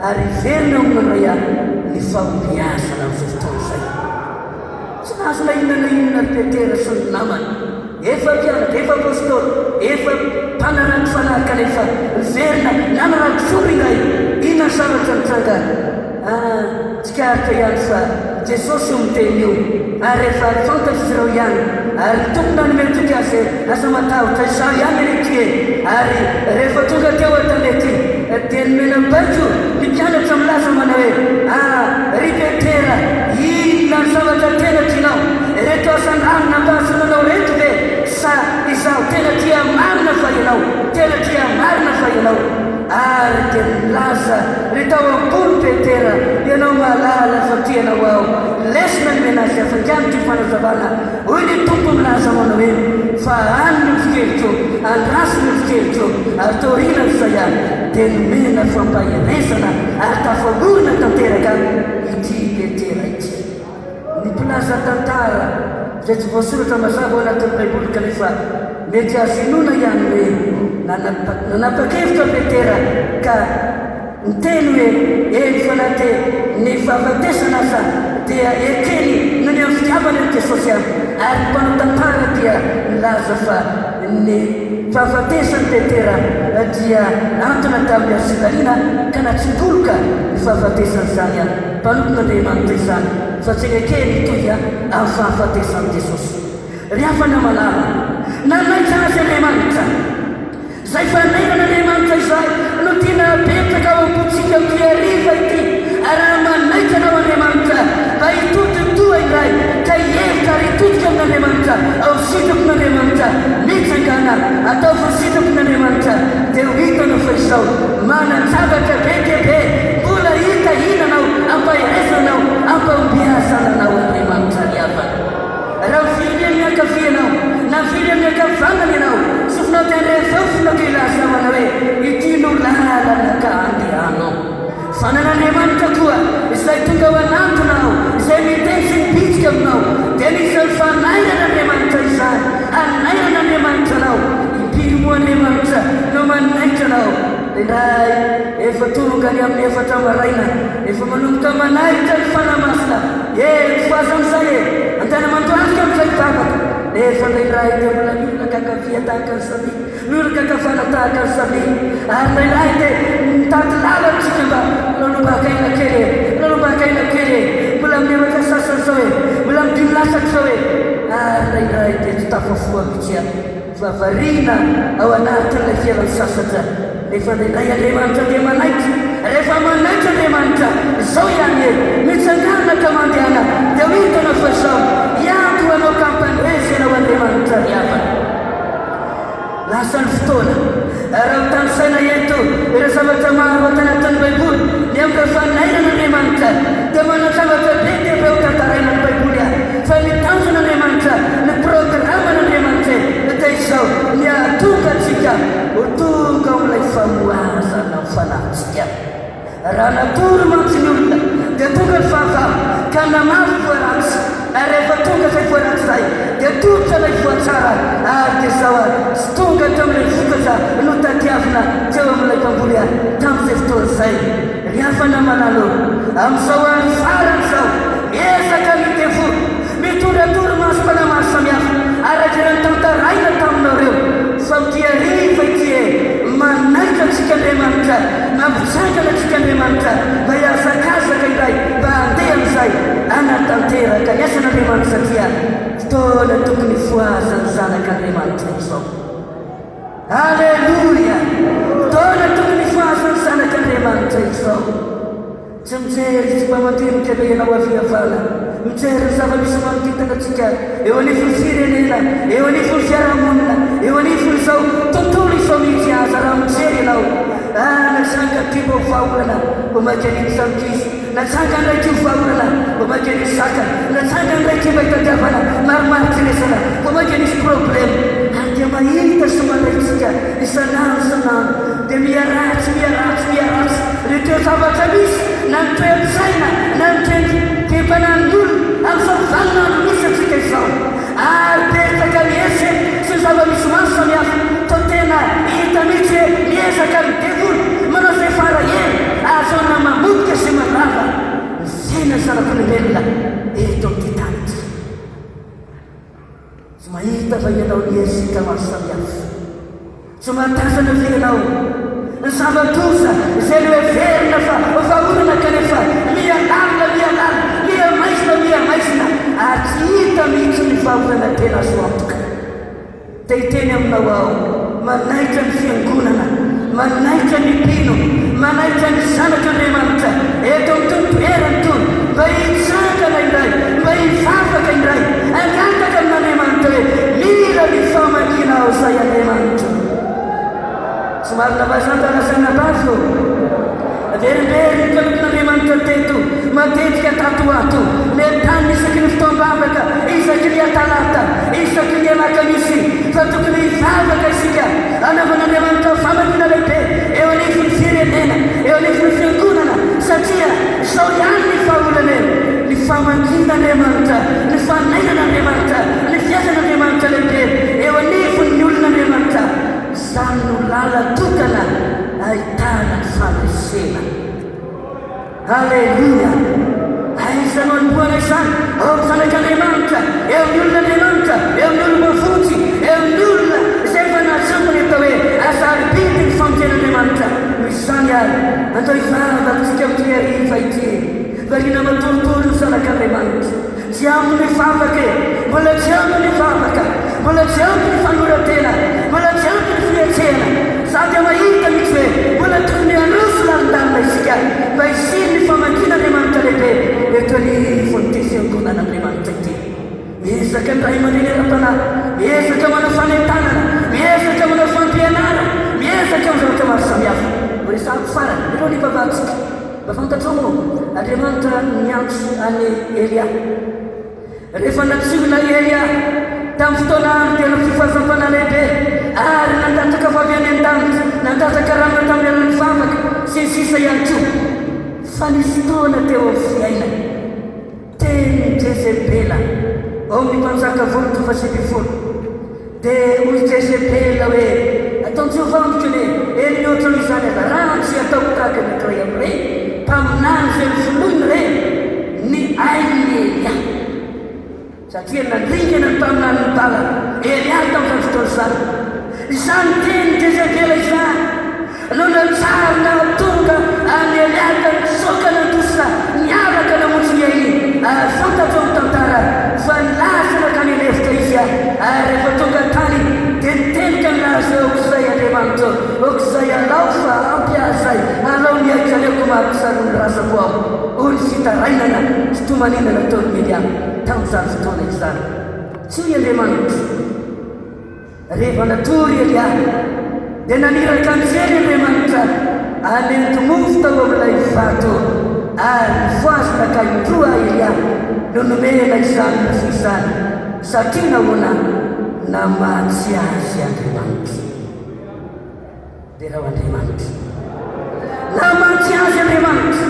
ary hiverina ao aminao indray ny fahombiazana amin'izay fotoana izay. Tsy nahazo na inona na inona ry Petera sy ny namany. Efa mpianatra, efa apostoly, efa mpanarato fanahy kanefa niverina nanarato folo indray. Inona ny zavatra nitranga? Ah, tsikaritra ihany fa Jesosy io miteny io, ary rehefa fantatr'izy ireo ihany, ary ny Tompo nanome toky azy hoe, Aza matahotra, izaho ihany anie ity e! Ary rehefa tonga teo an-tanety, dia nomena baiko ny mpianatra milaza manao hoe, Ah, ry Petera, inona ny zavatra tena tianao? Ireto asan-drano nampahazoana anao ireto ve sa izaho? Tena tia marina fa ianao, tena tia marina fa ianao. Ary dia nilaza ry tao am-pony Petera, Ianao mahalala fa tia anao aho. Lesona nomena azy hafaingano ity fanazavana. Hoy ny Tompo milaza manao hoe, Fa any ny ondrikeliko, andraso ny ondrikeliko, ary taorianan'izay aho dia nomena fampaherezana ary tafaorina tanteraka ity Petera ity. Ny mpilaza tantara, izay tsy voasoratra mazava ao anatin'ny Baiboly kanefa mety azo inoana ihany hoe nanapa-kevitra Petera ka niteny hoe eny fa na dia ny fahafatesana aza dia ekeny noho ny amin'ny fitiavany an'i Jesosy ihany. Ary ny mpanao tantara dia nilaza fa ny fahafatesan'i Petera dia nantona tamin'ny hazofijaliana ka natsindoroka ny fahafatesan'izany Mpanompon'Andriamanitra izany fa tsy nekeny hitohy amin'ny fahafatesan'i Jesosy. Ry havana malala, nanaitra azy Andriamanitra. Izay fanairan'Andriamanitra izay no tiana hapetraka ao am-pontsika amin'ity hariva ity, ary raha manaitra anao Andriamanitra mba hitodi-doha indray ka hihevitra ary hitodika amin'Andriamanitra ao sitrapon'Andriamanitra, mitsangàna, ataovy ny sitrapon'Andriamanitra, dia ho hitanao fa izao manan-javatra be dia be mbola hitahiana anao, hampaherezana anao, hampahombiazana anao Andriamanitra ry havana. Raha mivily amin'ny ankavia ianao, na mivily amin'ny ankavanana ianao, sofinao dia handre fofona ka hilaza manao hoe, Ity no lalana ka andehanao. Fanan'Andriamanitra koa izay tonga ao anantinao, izay miteny sy mibitsika aminao, dia misy izany fanairan'Andriamanitra izany, hanairan'Andriamanitra anao. Impiry moa Andriamanitra no manaitra anao? Indray efa tonga ny amin'ny efatra maraina, efa manomboka manaitra ny Fanahy Masina, E, mifohaza amin'izay e! Andehana mandohalika amin'izay hivavaka. Nefa indraindray dia mbola miolaka ankavia tahaka an'i Samia, miolaka ankavana tahaka an'i Samia. Ary indraindray dia mitady lalana isika mba mbola aina kely e, mbola aina kely e, mbola miemaka sasany izao e, mbola midimy latsaka izao e. Ary indraindray dia tsy tafafoha mihitsy aho. Fa variana ao anatin'ilay fialan-tsasatra, nefa indraindray Andriamanitra dia manaitra. Rehefa manaitra Andriamanitra, izao ihany e, mitsangàna ka mandehana, dia ho hitanao fa izao, hiady ho anao ka hampandresy anao Andriamanitra ry havana. Lasa ny fotoana. Raha ho tanisaina eto ireo zavatra maro ato anatin'ny Baiboly, ny amin'ireo fanairan'Andriamanitra, dia manan-javatra be dia be ho tantaraina ny Baiboly a! Fa ny tanjon'Andriamanitra, ny programan'Andriamanitra e, dia izao, ny hahatonga antsika ho tonga ao amin'ilay famohazana ny fanahintsika. Raha natory mantsy ny olona, dia tonga ny fahavalo ka namafy voa ratsy, ary rehefa tonga izay voa ratsy izay, dia tototra ilay voa tsara, ary dia izao ary, tsy tonga teo amin'ilay vokatra notadiavina teo amin'ilay mpamboly ahy tamin'izay fotoana izay. Ry havana malala ô, amin'izao andro farany izao, miezaka ny devoly, mitondra torimasom-panahy maro samihafa. aminao ireo fa amin'ity hariva ity e, manaitra antsika Andriamanitra, mampitsangana antsika Andriamanitra mba hihazakazaka indray, mba handeha amin'izay hanatanteraka ny asan'Andriamanitra satria fotoana tokony hifohazan'ny zanak'Andriamanitra izao. Aleloia! Fotoana tokony hifohazan'ny zanak'Andriamanitra izao. Tsy mijery tsy mba mandinika ve ianao avia havana? Mijery ny zava-misy manodidina antsika eo anivon'ny firenena, eo anivon'ny fiarahamonina, eo anivon'izao tontolo izao mihitsy aza raha mijery ianao. Ah, natsangany ity mba ho vahaolana, vao mainka niditra ankizy. Natsangany indray ity ho vahaolana, vao mainka nisy sakana. Natsangany indray ity mba hitadiavana marimaritra-iraisana, vao mainka nisy problema. Ary dia mahita sy mandray isika isan'andro isan'andro. Dia miha-ratsy, miha-ratsy, miha-ratsy ny toe-javatra misy, na ny toe-tsaina, na ny toe-panahin'ny olona amin'izao vaninandro misy antsika izao. Ary betsaka ny herisetra sy ny zava-misy maro samihafa. Toa tena hita mihitsy hoe miezaka ny devoly manao izay fara heriny ahazoana mamotika sy mandrava ny fiainan'ny zanak'olombelona eto amin'ity tany ity. Tsy mahita va ianao ny herisetra maro samihafa? Tsy mahatazana ve ianao ny zava-doza izay noheverina fa vahaolana kanefa miha lalina miha lalina, miha maizina miha maizina ary tsy hita mihitsy ny vahaolana tena azo antoka? Te hiteny aminao aho, manaitra ny fiangonana, manaitra ny mpino, manaitra ny zanak'Andriamanitra eto amin'itony toerana itony mba hitsangana indray, mba hivavaka indray, hangataka amin'Andriamanitra hoe, Mila ny famangiana aho izay Andriamanitra. Tsy marina va izany rahalahy anabavy ô? Averimberiny ny mpanompon'Andriamanitra teto, matetika tato ho ato, nentanina isaky ny fotoam-bavaka, isaky ny atalata, isaky ny alakamisy, fa tokony hivavaka isika, hanaovan'Andriamanitra famakiana lehibe eo anivon'ny firenena, eo anivon'ny fiangonana, satria izao ihany ny vahaolana e, ny famangian'Andriamanitra, ny fanairan'Andriamanitra, ny fiasan'Andriamanitra lehibe eo anivon'ny olon'Andriamanitra. Izany no lala-tokana ahitana ny fandresena. Aleloia! Aiza no anombohana izany? Ao amin'ny zanak'Andriamanitra, eo amin'ny olon'Andriamanitra, eo amin'ny olom-boavonjy, eo amin'ny olona izay efa nahatsapa ny atao hoe hasarobidy ny famonjen'Andriamanitra. Noho izany àry, andao hivavaka isika amin'ity hariva ity. Variana matoritory ny zanak'Andriamanitra. Tsy ampy ny vavaka e! Mbola tsy ampy ny vavaka! Mbola tsy ampy ny fanoran-tena! Mbola tsy ampy ny fihetsehana! Za dia mahita mihitsy hoe mbola tokony handroso lalindalina isika mba hisian'ny famangian'Andriamanitra lehibe eto anivon'ity fiangonan'Andriamanitra ity. Miezaka ny ray aman-dreny ara-panahy, miezaka manao fanentanana, miezaka manao fampianarana, miezaka amin'ny zavatra maro samihafa. Horesahako farany, ireo ny hivavahantsika. Mba fantatrao moa, Andriamanitra niantso an'i Elia. Rehefa nantsoina i Elia, tamin'ny fotoana andro dia nanao fifazam-panahy lehibe, ary nandatsaka avy any an-danitra, nandatsaka rano tamin'ny alalan'ny vavaka, sy ny sisa ihany koa. Fa nisy fotoana teo amin'ny fiainany. Tenin'i Jezebela, ao amin'ny Mpanjaka voalohany toko faha-19, dia hoy Jezebela hoe, Ataon'i Jehovah amiko anie, eny mihoatra noho izany aza, raha tsy ataoko tahaka ny anankiray amin'ireny mpaminany izay novonoiny ireny ny ain'i Elia. Satria nandringana ny mpaminanin'i Bala, Elia tamin'izany fotoana izany. Izany tenin'i Jezebela izany no nanjary nahatonga an'i Elia ka nitsoaka nandositra niaraka namonjy ny ainy. Ary fantatro amin'ny tantara fa nilaza nankany an'efitra izy, ary rehefa tonga tany dia niteny ka nilaza hoe, Aok'izay Andriamanitra ô, aok'izay alao fa ampy ahy izay, alao ny aiko, aleoko maty saron'ny razako aho. Hoy ny fitarainana sy tomaniana nataon'i Elia tamin'izany fotoana izany. Tsy hoy Andriamanitra. Rehefa natory Elia, dia naniraka anjely Andriamanitra hanendy mofo tao amin'ilay vato, ary nofohazina ka indroa Elia no nomena izany mofo izany, satria nahoana? Namatsy azy Andriamanitra. Derao Andriamanitra. Namatsy azy Andriamanitra.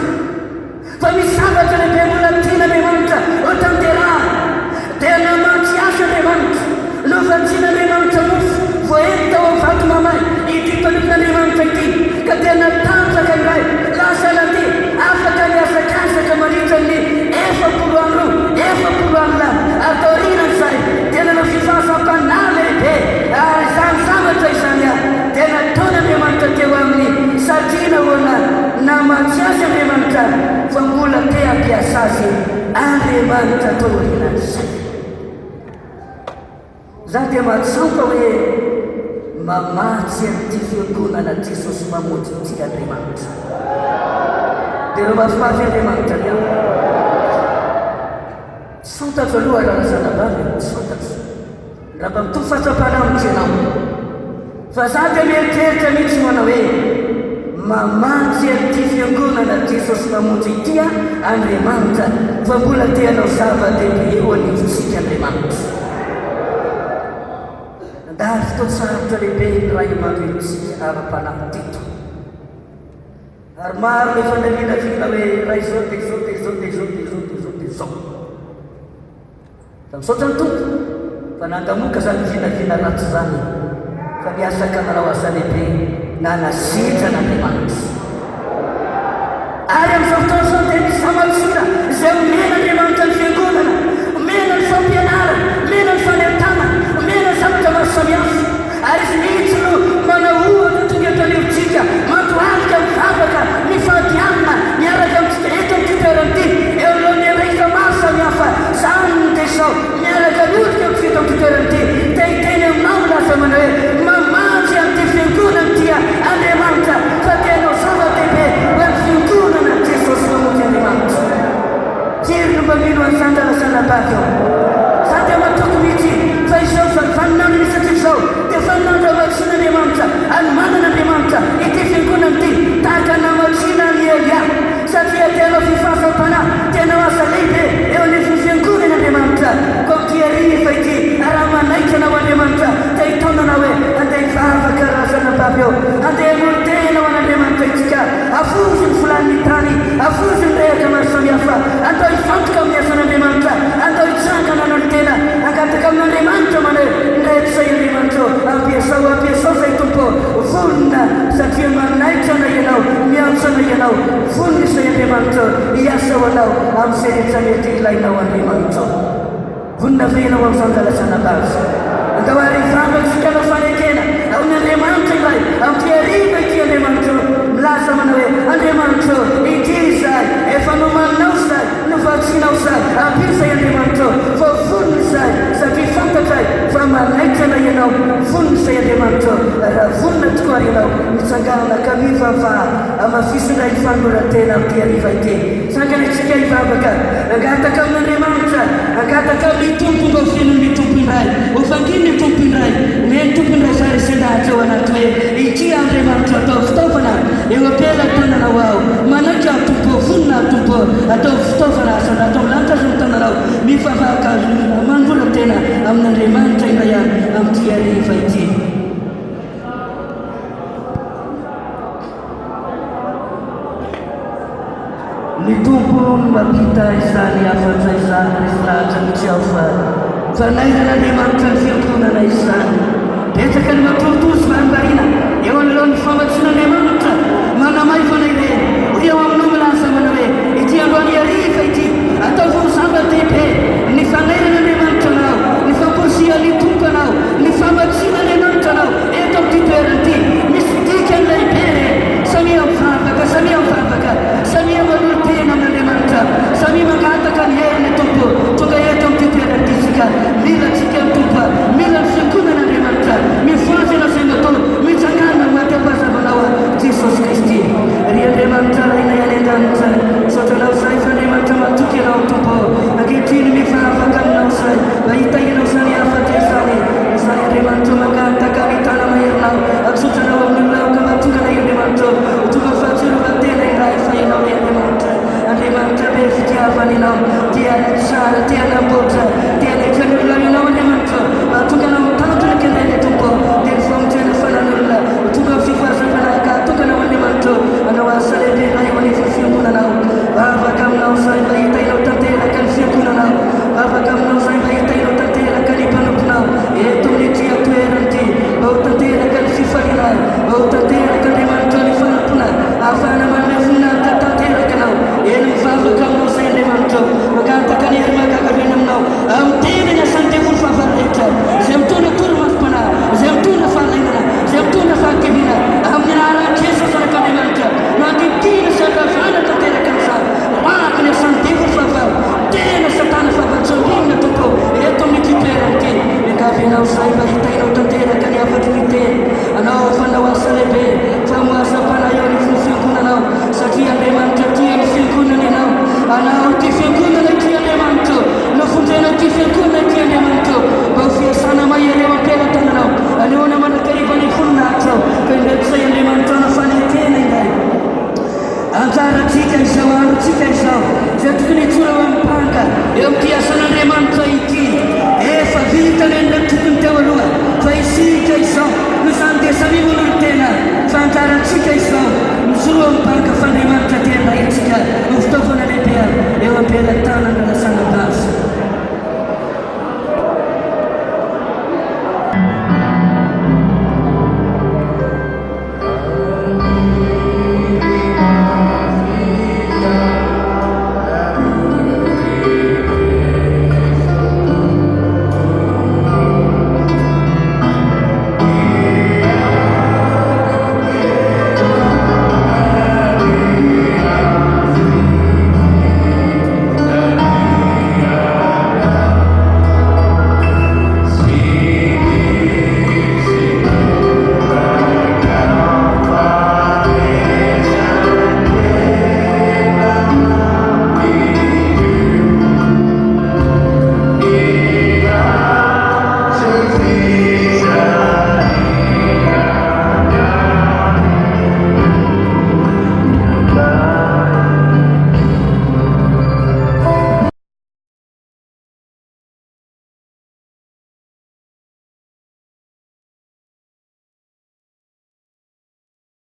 Fa misy zavatra lehibe mbola tian'Andriamanitra ho tanterahana. Dia namatsy azy Andriamanitra. Novatsian'Andriamanitra mofo voaendy tao amin'ny vato mamay ity mpanompon'Andriamanitra ity, ka dia natanjaka indray, lasa nandeha, afaka nihazakazaka mandritra ny 40 andro, 40 alina, ary taorian'izay dia nanao fifahazam-panahy lehibe, ary. hampiasa azy Andriamanitra tao aorianan'izay. Za dia mahatsampa hoe mamatsy an'ity fiangonana Jesosy Mamonjy ity Andriamanitra. Derao mafimafy Andriamanitra ny ahy. Tsy fantatro aloha raha zanabavy e, tsy fantatro. Raha mba mitovy fahatsapana amiko ianao. Fa za dia mieritreritra mihitsy manao hoe mamatsy an'ity fiangonana Jesosy Mamonjy ity Andriamanitra fa mbola te hanao zava-dehibe eo anivontsika Andriamanitra. Nandalo fotoan-tsarotra lehibe ny ray aman-drenintsika ara-panahy teto. Ary maro ny efa naminavina hoe raha izao dia izao dia izao dia izao dia izao dia izao dia izao. Fa misaotra ny Tompo fa nandamoka izany vinavina ratsy izany fa miasa ka nanao asa lehibe nanasitrana Andriamanitra. Ary amin'izao fotoana izao dia misy famatsiana izay omen'Andriamanitra ny Fiangonana, omena ny fampianarana, omena ny fanentanana, omena ny zavatra maro samihafa. Ary Izy mihitsy no manao ohatra tonga eto anivontsika, mandohalika, mivavaka, mifady hanina miaraka amintsika eto amin'ity toerana ity, eo anoloan'ny andraikitra maro samihafa. Izany no dia izao, miaraka miondrika amintsika eto amin'ity toerana ity, te hiteny aminao milaza manao hoe, Mamanjy an'ity fiangonana ity Andriamanitra, fa te hanao zava-dehibe ho an'ny fiangonana Jesosy Mamonjy Andriamanitra. Firy no mba mino an'izany rahalahy sy anabavy ao? Za dia matoky mihitsy fa izao fa ny vaninandro misy antsika izao dia vaninandro hamatsian'Andriamanitra, hanomanan'Andriamanitra ity fiangonana ity tahaka ny namatsiana an'i Elia, satria te hanao fifahasam-panahy, te hanao asa lehibe eo anivon'ny fiangonany Andriamanitra. Koa amin'ity hariva ity, raha manaiky anao Andriamanitra, te hitaona anao hoe handeha hivavaka rahalahy sy anabavy ao, handeha hanolo-tena ho an'Andriamanitra isika. Afozo ny filàn'ny tany, afozo ny rehaka maro samihafa, andao hifantoka amin'ny asan'Andriamanitra, andao hitsangana hanolo-tena, hangataka amin'Andriamanitra manao hoe, Indreto izay Andriamanitra ô, ampiasao, ampiasao izay Tompo ô, vonona satria manaitra anay Ianao, miantso anay Ianao, vonona izay Andriamanitra ô, hiasa ho Anao amin'izay rehetra mety ilainao Andriamanitra ô. Vonona ve ianao amin'izany zava-janabavy? Andao àry hivavaka isika hanao fanekena amin'Andriamanitra indray, amin'ity hariva ity, Andriamanitra ô, milaza manao hoe, Andriamanitra ô, ity izahay, efa nomaninao izahay, novatsianao izahay, ampio izahay, Andriamanitra ô, fa vonona izahay, satria fantatray fa manaitra anay Ianao, vonona izahay, Andriamanitra ô, raha vonona tokoa àry Ianao, mitsangàna ka mivavaha, hamafiso indray ny fanoloran-tena amin'ity hariva ity. Tsangana isika hivavaka, hangataka amin'Andriamanitra, hangataka amin'ny Tompo mba ho fenon'ny Tompo indray, ho vangin'ny Tompo indray, omen'ny Tompo indray faharesen-dahatra ao anaty hoe, Ity Andriamanitra, ataovy fitaovana eo am-pelatananao aho, manaiky aho Tompo ô, vonona aho Tompo ô, ataovy fitaovana, asandrato amin'ny lanitra aza ny tananao, mivavaka manora-tena amin'Andriamanitra indray aho amin'ity hariva ity. Ny Tompo no mampita izany hafatra izany resy lahatra mihitsy aho fa fanairan'Andriamanitra ny fiankohonana izany. Betsaka ny matoritory sy varimbariana eo anoloan'ny famatsian'Andriamanitra manamaivana ireny. Hoy aho aminao milaza manao hoe ity androany hariva ity, ataovy ho zava-dehibe.